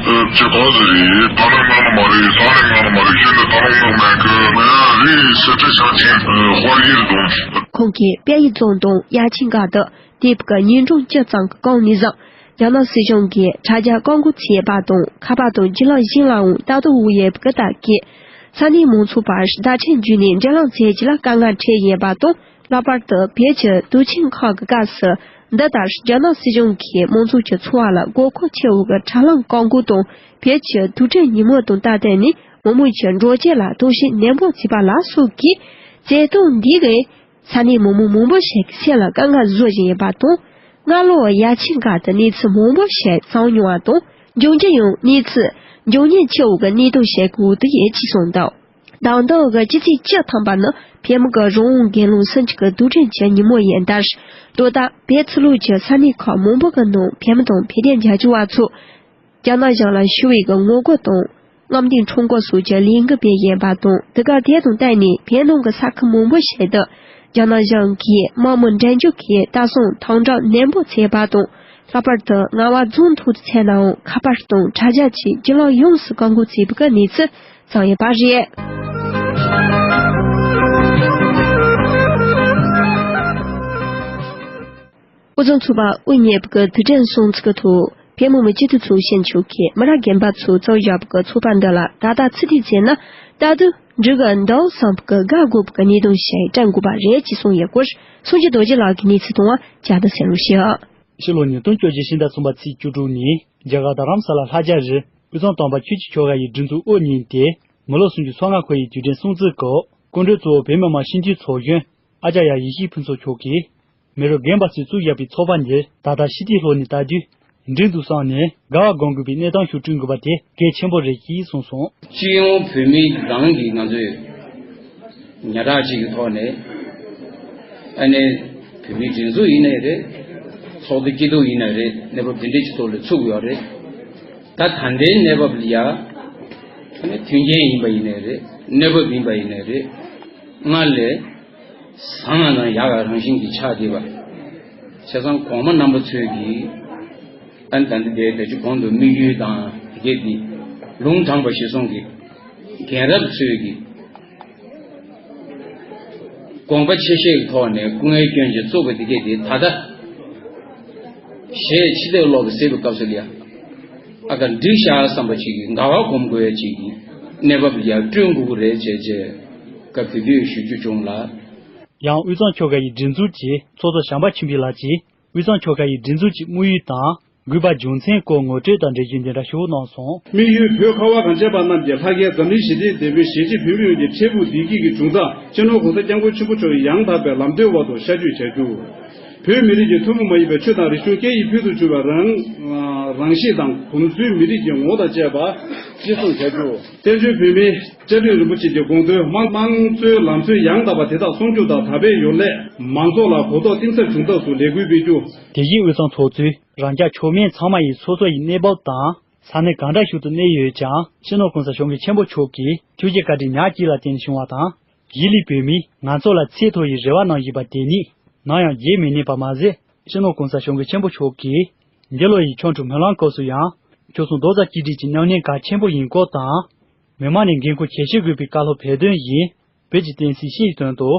བཅུ་གང་ཟིག་རེད། ད་ནི་ང་ནི་མ་རེད། ས་ནི་ང་ནི་མ་རེད། ཤིན་ཏུ་ད་ནི་ངག་མེད་ཀི་ང་ཡང་རེད། སི་ཁྲི་ཞིང་ཆེན་དཔལ་ཡུལ་རྫོང་། ཁོང་གིས་དཔལ་ཡུལ་རྫོང་དང་ཡ་ཆེན་སྒར་དུ་དེབ་ཀྱི་ཉིན་གྲངས་བཅུ་ཙམ་གྱི་གོང་ནས་བཟུང་རྒྱ་ནག་སྲིད་གཞུང་གིས་དྲ་རྒྱ་བཀག་འགོག་བྱས་པ་དང་། ཁ་པར་དང་བརྒྱུད་ལམ་གཞན་ལའང་ལྟ་རྟོག་འོག་ཡོད་པའི་རྟགས་ཀྱིས། ས་གནས་མང་ཚོགས་བར་བརྡ་འཕྲིན་བརྒྱུད་ནས་འབྲེལ་ལམ་བྱེད་རྒྱུ་ལ་དཀའ་ངལ་འཕྲད་ཡོད་པ་དང་། ལྷག་པར་དུ་བོད་ཀྱི་དུས་ཆེན་ཁག་གི་སྐབས་སུ། འདི་ལྟར་རྒྱ་ནག་སྲིད་གཞུང་གིས་མང་ཚོགས་ཀྱི་འཚོ་བ་ལ་དགོས་མཁོ་ཆེ་བོ་གི་དྲ་ལམ་བཀག་འགོག་དང་། བོད་ཀྱི་དུས་དྲན་ཉིན་མོ་དང་སྟབས་བསྟུན་ནས་མི་མང་གི་འགྲོ་སྐྱོད་ལ་དོགས་གཞི་ནན་པོ་བྱས་པ་ལ་སོགས་ཀྱི་བྱེད་སྟངས་འདི་གིས། ས་གནས་མི་མང་མང་པོ་ཞིག་གི་སེམས་ལ་དཀའ་ངལ་བཟོ་བཞིན་ཡོད་པ་དང་། སྔ་ལོ་ཡ་ཆེན་སྒར་དུ་གནས་ཚུལ་མང་པོ་ཞིག་བྱུང་མྱོང་བ་དང་། འབྱུང་རྒྱུ་ཡང་གནས་ཚུལ་འབྱུང་ཉེན་ཆེ་བོ་གི་གནས་སྟངས་ཤིག་གི་འོག་ཏུ་ཡོད་ཅེས་གསུངས་འདུག་དང་ཐོག་གི་སྤྱི་ཚེས་བཅུ་ཐམ་པ་ནི་བོད་མི་གི་རང་དབང་སྒེར་ལངས་སུམ་ཅུ་གི་དུས་དྲན་གྱི་ཉིན་མོ་ཡིན་སྟབས། ལོ་ལྟར་བོད་ཕྱི་ལོགས་ཀྱི་ས་གནས་ཁག་མང་པོ་གི་ནང་བོད་མི་དང་བོད་དོན་རྒྱབ་སྐྱོར་བ་ཚོ། རྒྱ་ནག་གཞུང་ལ་ཞུ་བའི་གི་ངོ་རྒོལ་དང་། རྔམ་སྟོན་ཁྲོམ་སྐོར་སོགས་ཀྱི་ལས་འགུལ་སྤེལ་བཞིན་པ་དང་། དེ་ག་དེ་དང་བསྟུན་ནས་བོད་ནང་གི་ས་ཁུལ་མང་པོ་ཞིག་ཏུ་རྒྱ་ནག་གཞུང་གིས་དམག་མི་འགྲན་རྒྱུག་གི་ལྟ་སྲུང་དམ་དྲག་ནན་པོ་བྱས་པ་དང་། ལྷག་པར་དུ་རྔ་བ་རྫོང་ཐོག་ཏུ་མཚོན་ནའང་ཁ་པར་དང་དྲ་རྒྱ་བཅས་བརྒྱུད་ལམ་ཡོངས་སུ་བཀག་འགོག་བྱས་པའི་གི་གནས་ཚུལ་བྱུང་ཡོད་པ་རེད། དབུས་གཙང་ཚོགས་པ་དབུ་བརྙེས་པའི་གི་དུས་དྲན་སྲུང་བརྩི་གི་ཐོག་བོད་མི་མང་སྤྱི་འཐུས་ཚོགས་གཞོན་མཆོག་གིས་མི་རབས་རྒན་པ་ཚོས་བཙུགས་བཞག་པའི་གི་ཚོགས་པ་འདི་ལ་ད་ལྟ་ཚུད་ཐིག་ཟེར་ན་ད་དུང་འགྲིག་གི་འདུག་བསམ་པའི་གི་དགའ་དགོས་པའི་གི་གནད་དོན་ཞིག་དྲན་དགོས་པ་རེད་ཅེས་གསུངས་ཡོད་སྐོར་སངས་རྒྱས་རྡོ་རྗེ་ལགས་ཀྱིས་གནས་ཚུལ་བཏང་བ་བཅར་དང་གསན་རོགས་ཞུ། ཕྱི་ལོ་ཉིས་སྟོང་བཅོ་བརྒྱད་ཕྱི་ཟླ་གསུམ་པ་ཚེས་བཅུ་དྲུག་ཉིན་རྒྱ་གར་རྡ་རམ་ས་ལ་ལྷ་རྒྱལ་རི་དབུས་གཙང་དམ་པ་ཆོས་ཀྱི་ཆོ་ག་ཡི་སྒྲིག་འཛུགས་དབུ་བརྙེས་ཏེ། མི་ལོ་སུམ་ཅུ་སོ་ལྔ་འཁོར་བའི་དུས་དྲན་སྲུང་བརྩི་སྐོར་སྐུ་མགྲོན་གཙོ་བོ་བོད་མི་མང་སྤྱི་འཐུས་ཚོགས་གཞོན་ཨ་ཅཱརྱ་ཡེ་ཤེས་ཕུན་ཚོགས་མཆོག་གིས། མི་རབས་རྒན་པ་ཚོས་བཙུགས་བཞག་པའི་ཚོགས་པ་འདིར་ད་ལྟ་ཕྱི་དྲིལ་ལྷོད་ནས་ལྟ་དུས། འགྲིག་འདུག་བསམ་ནས་དགའ་བ་སྒོམ་དགོས་པའི་གནས་སྟངས་ཤིག་བསྐྲུན་དགོས་པ་དེ་གལ་ཆེན་པོ་རེད་ཅེས་གསུངས་སོང་། སྤྱི་ཡོངས་བོད་མི་རང་གིས་ང་ཚོས་ཉག་ཕྲ་ཅིག་གི་ཐོག་ནས་ཨ་ནི་བོད་མིའི་སྒྲིག་འཛུགས་ཡིན་ནའི་རེད། ཚོགས་སྡེ་སྐྱིད་སྡུག་ཡིན་ནའི་རེད། གནས་བབ་དེ་འདྲ་ཅིག་ཐོག་ལ་ཚུགས་ཡོད་རེད། ད་ད་ལྟའི་གནས་བབ་ལ་ཡ་ཨ་ནི་མཐུན་རྐྱེན་ཡིན་པ་ཡིན་ནའི་རེད། གནས་བབ་ཡིན་པ་ཡིན་ནའི་རེད། སྔར་ལས། བཟང་ང་དང་ཡག་ག་རང་བཞིན་གྱིས་ཆགས་བསྡད་པ། བྱས་ཙང་གོང་མ་རྣམ་པ་ཚོས་ཀྱིས་ཨ་ནི་ད་ལྟ་དེ་ད་ཅི་གོང་དུ་དམིགས་ཡུལ་དང་དེ་གས་འདི་ལུང་དྲངས་པ་གཞིར་བཟུང་གིས་རྒན་རབས་ཚོས་ཀྱིས་དགོངས་པ་ཆེ་བཞེས་ཀྱི་ཐོག་ནས་སྐུ་ངལ་བསྐྱོན་བྱས་བཙུགས་པ་དེ་གས་འདི་ད་ལྟ་གཞས་ཕྱི་ལྟར་ལོག་གི་ཟེར་བའི་སྐབས་སུ་ལ་ཡ་ཨ་ཀ་འགྲིག་ཤག་བསམ་པ་ཅིག་གིས་དགའ་བ་སྒོམ་དགོས་ཡ་ཅིག་གི་གནས་བབ་ལ་ཡ་བསྐྲུན་དགོས་ཀྱི་རེད་བྱས་བྱས་སྐབས་དེ་དུས་ཞུ་རྒྱུ་བྱུང་ལ། ཡང་དབུས་གཙང་ཆོལ་ཁ་ཡི་སྒྲིག་འཛུགས་ཀྱི་ཚོགས་གཙོ་བྱམས་པ་ཆོས་འཕེལ་ལགས་ཀྱིས་དབུས་གཙང་ཆོལ་ཁ་ཡི་སྒྲིག་འཛུགས་ཀྱི་དམིགས་ཡུལ་དང་དགོས་པ་རྒྱུ་མཚན་སྐོར་ངོ་སྤྲོད་དང་འབྲེལ་བརྗོད་འདི་འདྲ་ཞུ་གནང་སོང་། དམིགས་ཡུལ་བོད་ཁ་བ་གངས་ཅན་པ་རྣམས་ཀྱི་ལྷ་སྐལ་འཛམ་གླིང་ཞི་བདེའི་དེད་དཔོན་གཞིས་བྱེས་བོད་མི་ཡོངས་ཀྱི་འཕྲལ་ཕུགས་བདེ་སྐྱིད་ཀྱི་འབྱུང་རྩ་སྤྱི་ནོར་༸གོང་ས་༸སྐྱབས་མགོན་ཆེན་པོ་མཆོག་གི་ཡང་དག་པའི་ལམ་སྟོན་འོག་ཏུ་ཤར་བསྐྱོད་བྱ་རྒྱུ། བོད་མི་རིགས་ཀྱི་ཐུན་མོང་མ་ཡིན་པའི་ཆོས་དང་རིག་གཞུང་སྐད་ཡིག་ཕུལ་དུ་བྱུང་བའི་རང་ རང་གཤིས་དང་གོམས་སྲོལ་མི་རིགས་ཀྱི་ངོ་བོ་དང་བཅས་པ་གཅེས་སྲུང་བྱ་རྒྱུ། བཙན་བྱོལ་བོད་མིའི་བཅའ་ཁྲིམས་རིན་པོ་ཆེ་གི་དགོངས་དོན་དམངས་དམངས་གཙོའི་ལམ་སྲོལ་ཡང་དག་པ་དེ་དག་སྲུང་སྐྱོབ་དང་དར་སྤེལ་ཡོང་སླད་མང་ཚོགས་ལ་གོ་རྟོགས་གཏིང་ཟབ་བྱུང་ཐབས་སུ་ལས་འགུལ་སྤེལ་རྒྱུ། དེ་བཞིན་དབུས་གཙང་ཚོགས་གཙོས་རང་སྐྱ་ཕྱོགས་མེད་ཚང་མ་ཡིས་སོ་སོ་ཡི་གནས་བབ་དང་ས་གནས་གང་འདྲ་ཞིག་ཏུ་གནས་ཡོད་ཀྱང་སྤྱི་ནོར་གོང་ས་སྐྱབས་མགོན་ཆེན་པོ་མཆོག་གིས་ཐུགས་རྗེ་བཀའ་དྲིན་ཉག་གཅིག་ལ་བརྟེན་བྱུང་བ་དང་། གཞིས་ལུས་བོད་མིས་ང་ཚོ་ལ་ཚད་མཐོ་བའི་རེ་བ་གནང་བཞིན་པ་དེ་ནི་ནམ་ཡང་བརྗེད་མི་ནུས་པ་མ་ཟད། སྤྱི་ནོར་གོང་ས་སྐྱབས་མགོན་ཆེན་པོ་མཆོག་གིས་འདི་ལོ་ཡི་ཆོ་འཕྲུལ་སྨོན་ལམ་སྐབས་སུ་ཡང་ཆོལ་གསུམ་རྡོག་རྩ་གཅིག་སྒྲིལ་གྱི་མཉམ་ལས་གལ་ཆེན་པོ་ཡིན་སྐོར་དང་། མི་དམངས་ནས་འགན་ཁུར་གལ་ཆེ་དགོས་པའི་བཀའ་སློབ་འབད་དོན་བཞིན་བོད་ཀྱི་བསྟན་སྲིད་སྤྱི་ཡི་དོན་དུ་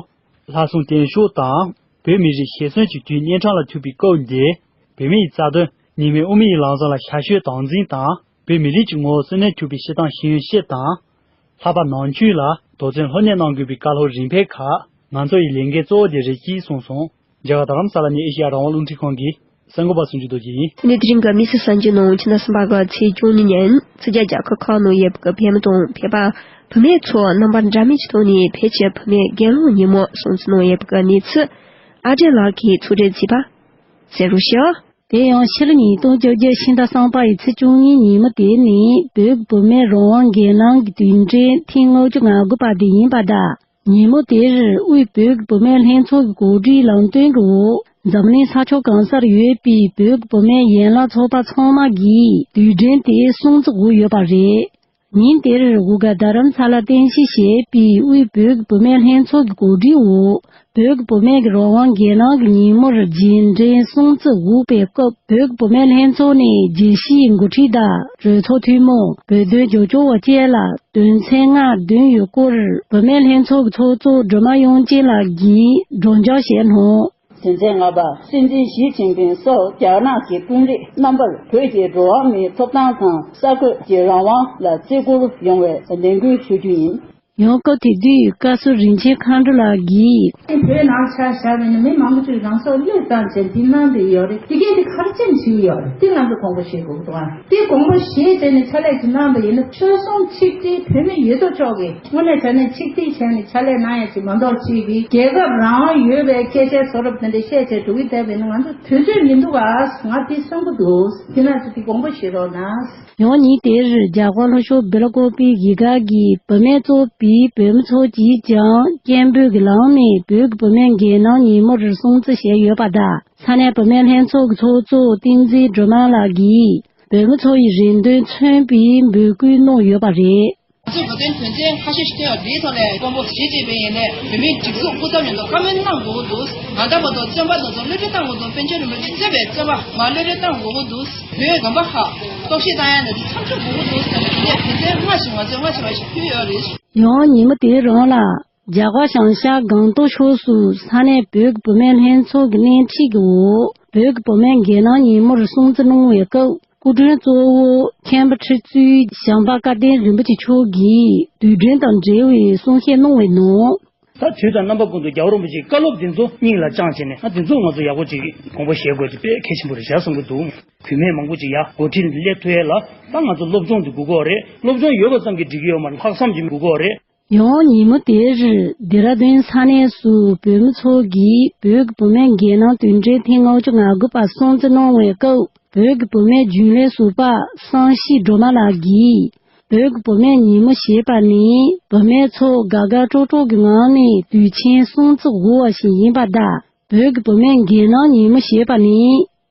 ལྷག་བསམ་བརྟན་ཤུགས་དང་། བོད་མི་རིགས་ཞེ་བཙུན་གྱི་དུས་གཉན་འཕྲང་ལ་ཐུག་པའི་སྐབས་འདིར་བོད་མིའི་རྩ་དོན་ཉིན་མོའི་དབུ་མའི་ལམ་བཟང་ལ་ཞབས་ཞུའི་དམ་འཛིན་དང་། བོད་མི་རིགས་ཀྱི་ངོ་བོ་གསོན་གནས་ཐུབ་པའི་སྤྱིར་བཏང་ཤེས་ཡོན་ཤེས་དང་། ལྷག་པར་ནང་ཆོས་ལ་དོགས་ཟོན་ལྷུར་གནས་གནང་དགོས་པའི་བཀའ་སློབ་རིམ་འཕེལ་ཁག་ང་ཚོ་ཡི་ལས་འགན་གཙོ་བོ་དེ་རེད་ཅེས་གསུངས་སོང་། རྒྱ་གར་རྡ་རམ་ས་ལ་ནས་ཨེ་ཤེ་ཡ་རང་དབང་རླུང་འཕྲིན་ཁང་གི་གསར་འགོད་པ་སུ་འཇུ་རྡོ་རྗེ་ཡིན། གནས་དེ་རིང་གི་མི་སེར་གསར་འགྱུར་ནང་ཕྱི་ཟླ་གསུམ་པ་གི་ཚེས་བཅུ་གཉིས་ཉིན་ཕྱི་རྒྱལ་རྒྱལ་ཁབ་ཁག་ནང་ཡོད་པའི་བོད་མི་དང་བོད་པ་བུད་མེད་ཚོ་རྣམ་པ་འདྲ་མིན་གྱི་ཐོག་ནས་བོད་ཀྱི་བུད་མེད་སྒེར་ལངས་ཉིན་མོ་སྲུང་བརྩི་གནང་ཡོད་པའི་གནས་ཚུལ་ཨ་བྲལ་ལགས་ཀྱིས་ཕྱོགས་སྒྲིག་བྱས་པ། གསན་རོགས་ཞུ། དེ་ཡང་ཕྱི་ལོ་ཉིས་སྟོང་བཅོ་བརྒྱད་ཕྱི་ཟླ་གསུམ་པ་ཡི་ཚེས་བཅུ་གཉིས་ཉིན་མོ་དེ་ནི་བོད་ཀྱི་བུད་མེད་རང་དབང་སྒེར་ལངས་ཀྱི་དུས་དྲན་ཐེངས་ལྔ་བཅུ་ང་དགུ་པ་དེ་ཡིན་པ་དང་། ཉིན་མོ་དེར་དབུས་བོད་ཀྱི་བུད་མེད་ལྷན་ཚོགས་ཀྱི་གོ་སྒྲིག་ལམ་སྟོན་གྱི་འོག་འཛམ་གླིང་ས་ཕྱོགས་གང་སར་ཡོད་པའི་བོད་ཀྱི་བུད་མེད་ཡན་ལག་ཚོགས་པ་ཚང་མ་གིས་དུས་དྲན་དེ་སྲུང་བརྩི་དགོས་ཡོད་པ་རེད། ཉིན་དེར་འུ་ག་རྡ་རམ་ས་ལ་རྟེན་གཞི་བྱས་པའི་དབུས་བོད་ཀྱི་བུད་མེད་ལྷན་ཚོགས་ཀྱི་གོ་སྒྲིག་འོག་བོད་ཀྱི་བུད་མེད་ཀྱི་རང་དབང་སྒེར་ལངས་ཀྱི་ཉིན་མོར་རྗེས་དྲན་སྲུང་བརྩི་འོག་པའི་སྐབས་བོད་ཀྱི་བུད་མེད་ལྷན་ཚོགས་ནས་རྒྱལ་སྤྱིའི་འགོ་ཁྲིད་དང་གྲོས་ཚོགས་འཐུས་མི་བོད་དོན་རྒྱབ་སྐྱོར་བ་བཅས་ལ་དོན་ཚན་ལྔ་བདུན་ཡོད་སྐོར་བུད་མེད་ལྷན་ཚོགས་ཀྱི་ཚོགས་གཙོ་སྒྲོལ་མ་དབྱངས་ཅན་ལགས་ཀྱིས་སྒྲོག་སྦྱང་བྱས་སྣང་། དོན་ཚན་ལྔ་པ། སྲིད་འཛིན་ཞི་ཅིན་ཕིང་སོགས་རྒྱ་ནག་གི་དཔོན་རིགས་རྣམ་པར་བོད་ཀྱི་འགྲོ་བ་མིའི་ཐོབ་ཐང་དང་གསར་འགོད་ཀྱི་རང་དབང་ལ་བརྩི་བཀུར་ཡོང་བའི་ལས་འགུལ་ཞུ་རྒྱུ་ཡིན། ཡང་སྐབས་དེ་དུས་བཀའ་ཟུར་རིན་ཆེན་མཁའ་འགྲོ་ལགས་ཀྱིས། བོད་ནང་ཆ་བཞག་པ་ཡིན་ན་མི་མང་པོ་ཅིག་རང་སྲོག་བློས་བཏང་བྱས་འདི་གནང་བསྡད་ཡོད་རེད། དེ་གས་དེ་ག་རེ་བྱས་ནས་བྱེད་ཀྱི་ཡོད་རེད། དེ་ང་ཚོ་དགོངས་པ་བཞེས་དགོས་ཀྱི་འདུག་ཨ། དེ་དགོངས་པ་བཞེས་བྱས་ནས་ཕྱག་ལས་ཅིག་གནང་བ་ཡིན་ན་ཆོལ་གསུམ་ཆིག་སྒྲིལ་བོད་མི་ཡོད་དོ་ཅོག་གིས་དངོས་གནས་དྲང་གནས་ཆིག་སྒྲིལ་བྱས་ནས་ཕྱག་ལས་གནང་ཡ་ཅིག་མ་གཏོགས་ཅིག་གིས་རྒྱལ་ཁབ་རང་དབང་ཡོད་པའི་སྐད་ཆ་བཟོ་རབས་དེ་འདྲ་བཤད་བྱས་འགྲོ་གི་བསྡད་པ་ཡིན་ན་ང་ཚོ་དུས་ཚོད་མི་འདུག་ཨ། ང་དེ་གསོན་པོ་འདུག་དེ་ན་ཚོ་དེ་དགོངས་པ་བཞེས་རོགས་གནང་། ཡང་ཉིན་དེར་རྒྱ་གར་ལྷོ་ཕྱོགས་སྦེལ་ཀོབ་པའི་གཞིས་ཀ་གི་བུད་མེད་ཚོགས་པའི་བུད་མེད་ཚོ་གིས་ཀྱང་སྐད་འབོད་ཀྱི་ལམ་ནས་བོད་ཀྱི་བུད་མེད་སྒེར་ལངས་ཉིན་མོར་སྲུང་བརྩི་བྱས་ཡོད་པ་དང་། ས་གནས་བུད་མེད་ལྷན་ཚོགས་ཀྱི་ཚོགས་གཙོ་བསྟན་འཛིན་སྒྲོལ་མ་ལགས་ཀྱིས་བོད་མི་ཚོ་ཡི་རེ་འདུན་མཚོན་པའི་འབོད་སྐུལ་གནང་ཡོད་པ་རེད། ང་ཚོས་བོད་དོན་དོན་ཚན་ཁ་ཤས་ཤིག་བཏོན་ཡོད། དེའི་ཐོག་ནས་དཔོན་པོ་ཞི་ཅིན་ཕིང་ཡིན་ནའི་བོད་མིའི་སྒྲིག་འཛུགས་སྐུ་ཚབ་མཉམ་དུ་བཀའ་མོལ་གནང་དགོས་ཀྱི་འདུག་ང་ད་བར་དུ་བཙོན་པ་དེ་ཚོ་གློད་གྲོལ་གཏང་དགོས་འདུག་བཙན་བྱོལ་རིང་ལུགས་ཀྱི་བཙོན་པའི་བཙོན་པ་མར་གློད་གྲོལ་གཏང་དགོས་ཀྱི་འདུག་བོད་དགོན་པ་ཁག་གཏོར་བཤིག་བཏང་ཡ་ནས་དེ་མཚམས་འཇོག་དགོས་ཀྱི་འདུག་ཟེར་ནས་དེ་ནས་དོན་ཚན་ལྔ་ཞིག་ང་ཚོས་ལྔ་ཞིག་ལྔ་ཞིག་ཕུལ་ཡོད་རེད། ཡང་ཉིན་མོ་དེའི་རིང་ལ་རྒྱ་གར་བྱང་ཤར་སྒང་ཏོག་ཕྱོགས་སུ་ས་གནས་བོད་ཀྱི་བུད་མེད་ལྷན་ཚོགས་ཀྱི་སྣེ་ཁྲིད་ཀྱི་འོག་བོད་ཀྱི་བུད་མེད་སྒེར་ལངས་ཉིན་མོར་སྲུང་བརྩི་གནང་བའི་སྐབས། སྐུ་མགྲོན་གཙོ་བོ་མཁན་པོ་ཁྲི་བཙུན་བྱམས་པ་སྐལ་ལྡན་རིན་པོ་ཆེ་མཆོག་གིས་དུས་དྲན་དང་འབྲེལ་བའི་གསུང་བཤད་གནང་བའི་ནང་། ད་དུས་དང་རྣམ་པ་ཀུན་ཏུ་རྒྱལ་བ་རིན་པོ་ཆེའི་བཀའ་སློབ་འདི་ཚོ་སྙིང་ལ་བཅངས་བྱས་ནས་ཨ་འདི་ཚོ་ང་ཚོ་ཡག་པོ་ཅིག་དགོངས་པ་བཞེས་དགོས་དེ་དཔེ་གལ་ཆེན་པོ་རེད་བཞག་བསམ་གྱི་འདུག་བུད་མེད་མང་པོ་ཅིག་ཡར་འགོ་ཁྲིད་སླེབས་ཐུབ་ཡས་ལ་ད་ང་ཚོ་སློབ་སྦྱོང་འདི་དགོས་ཀྱི་ཡོད་རེད། སློབ་སྦྱོང་ཡོད་པ་ཙམ་གྱིས་འགྲིག་གི་ཡོད་མ་རེད། ལྷག་བསམ་གྱི་དགོས་ཀྱི་ཡོད་རེད། ཡང་ཉིན་མོ་དེར་ལྡེ་ར་ལྡུན་ས་གནས་སུ་བོད་མི་ཚོ་གིས་བོད་ཀྱི་བུད་མེད་སྒེར་ལངས་དུས་དྲན་ཐེངས་ལྔ་བཅུ་ང་དགུ་པ་སྲུང་བརྩི་གནང་བའི་སྐབས། བོད་ཀྱི་བུད་མེད་རྒྱུན་ལས་ཟུར་པ་བསམ་ཤེས་སྒྲོལ་མ་ལགས་ཀྱིས། བོད་ཀྱི་བུད་མེད་ཉིན་མོ་ཞེས་པ་ནི་བུད་མེད་ཚོ་དགའ་དགའ་སྤྲོ་སྤྲོ་གི་ངང་ནས་དུས་ཆེན་སྲུང་བརྩི་དགོས་པ་ཞིག་ཡིན་པ་དང་། བོད་ཀྱི་བུད་མེད་སྒེར་ལངས་ཉིན་མོ་ཞེས་པ་ནི།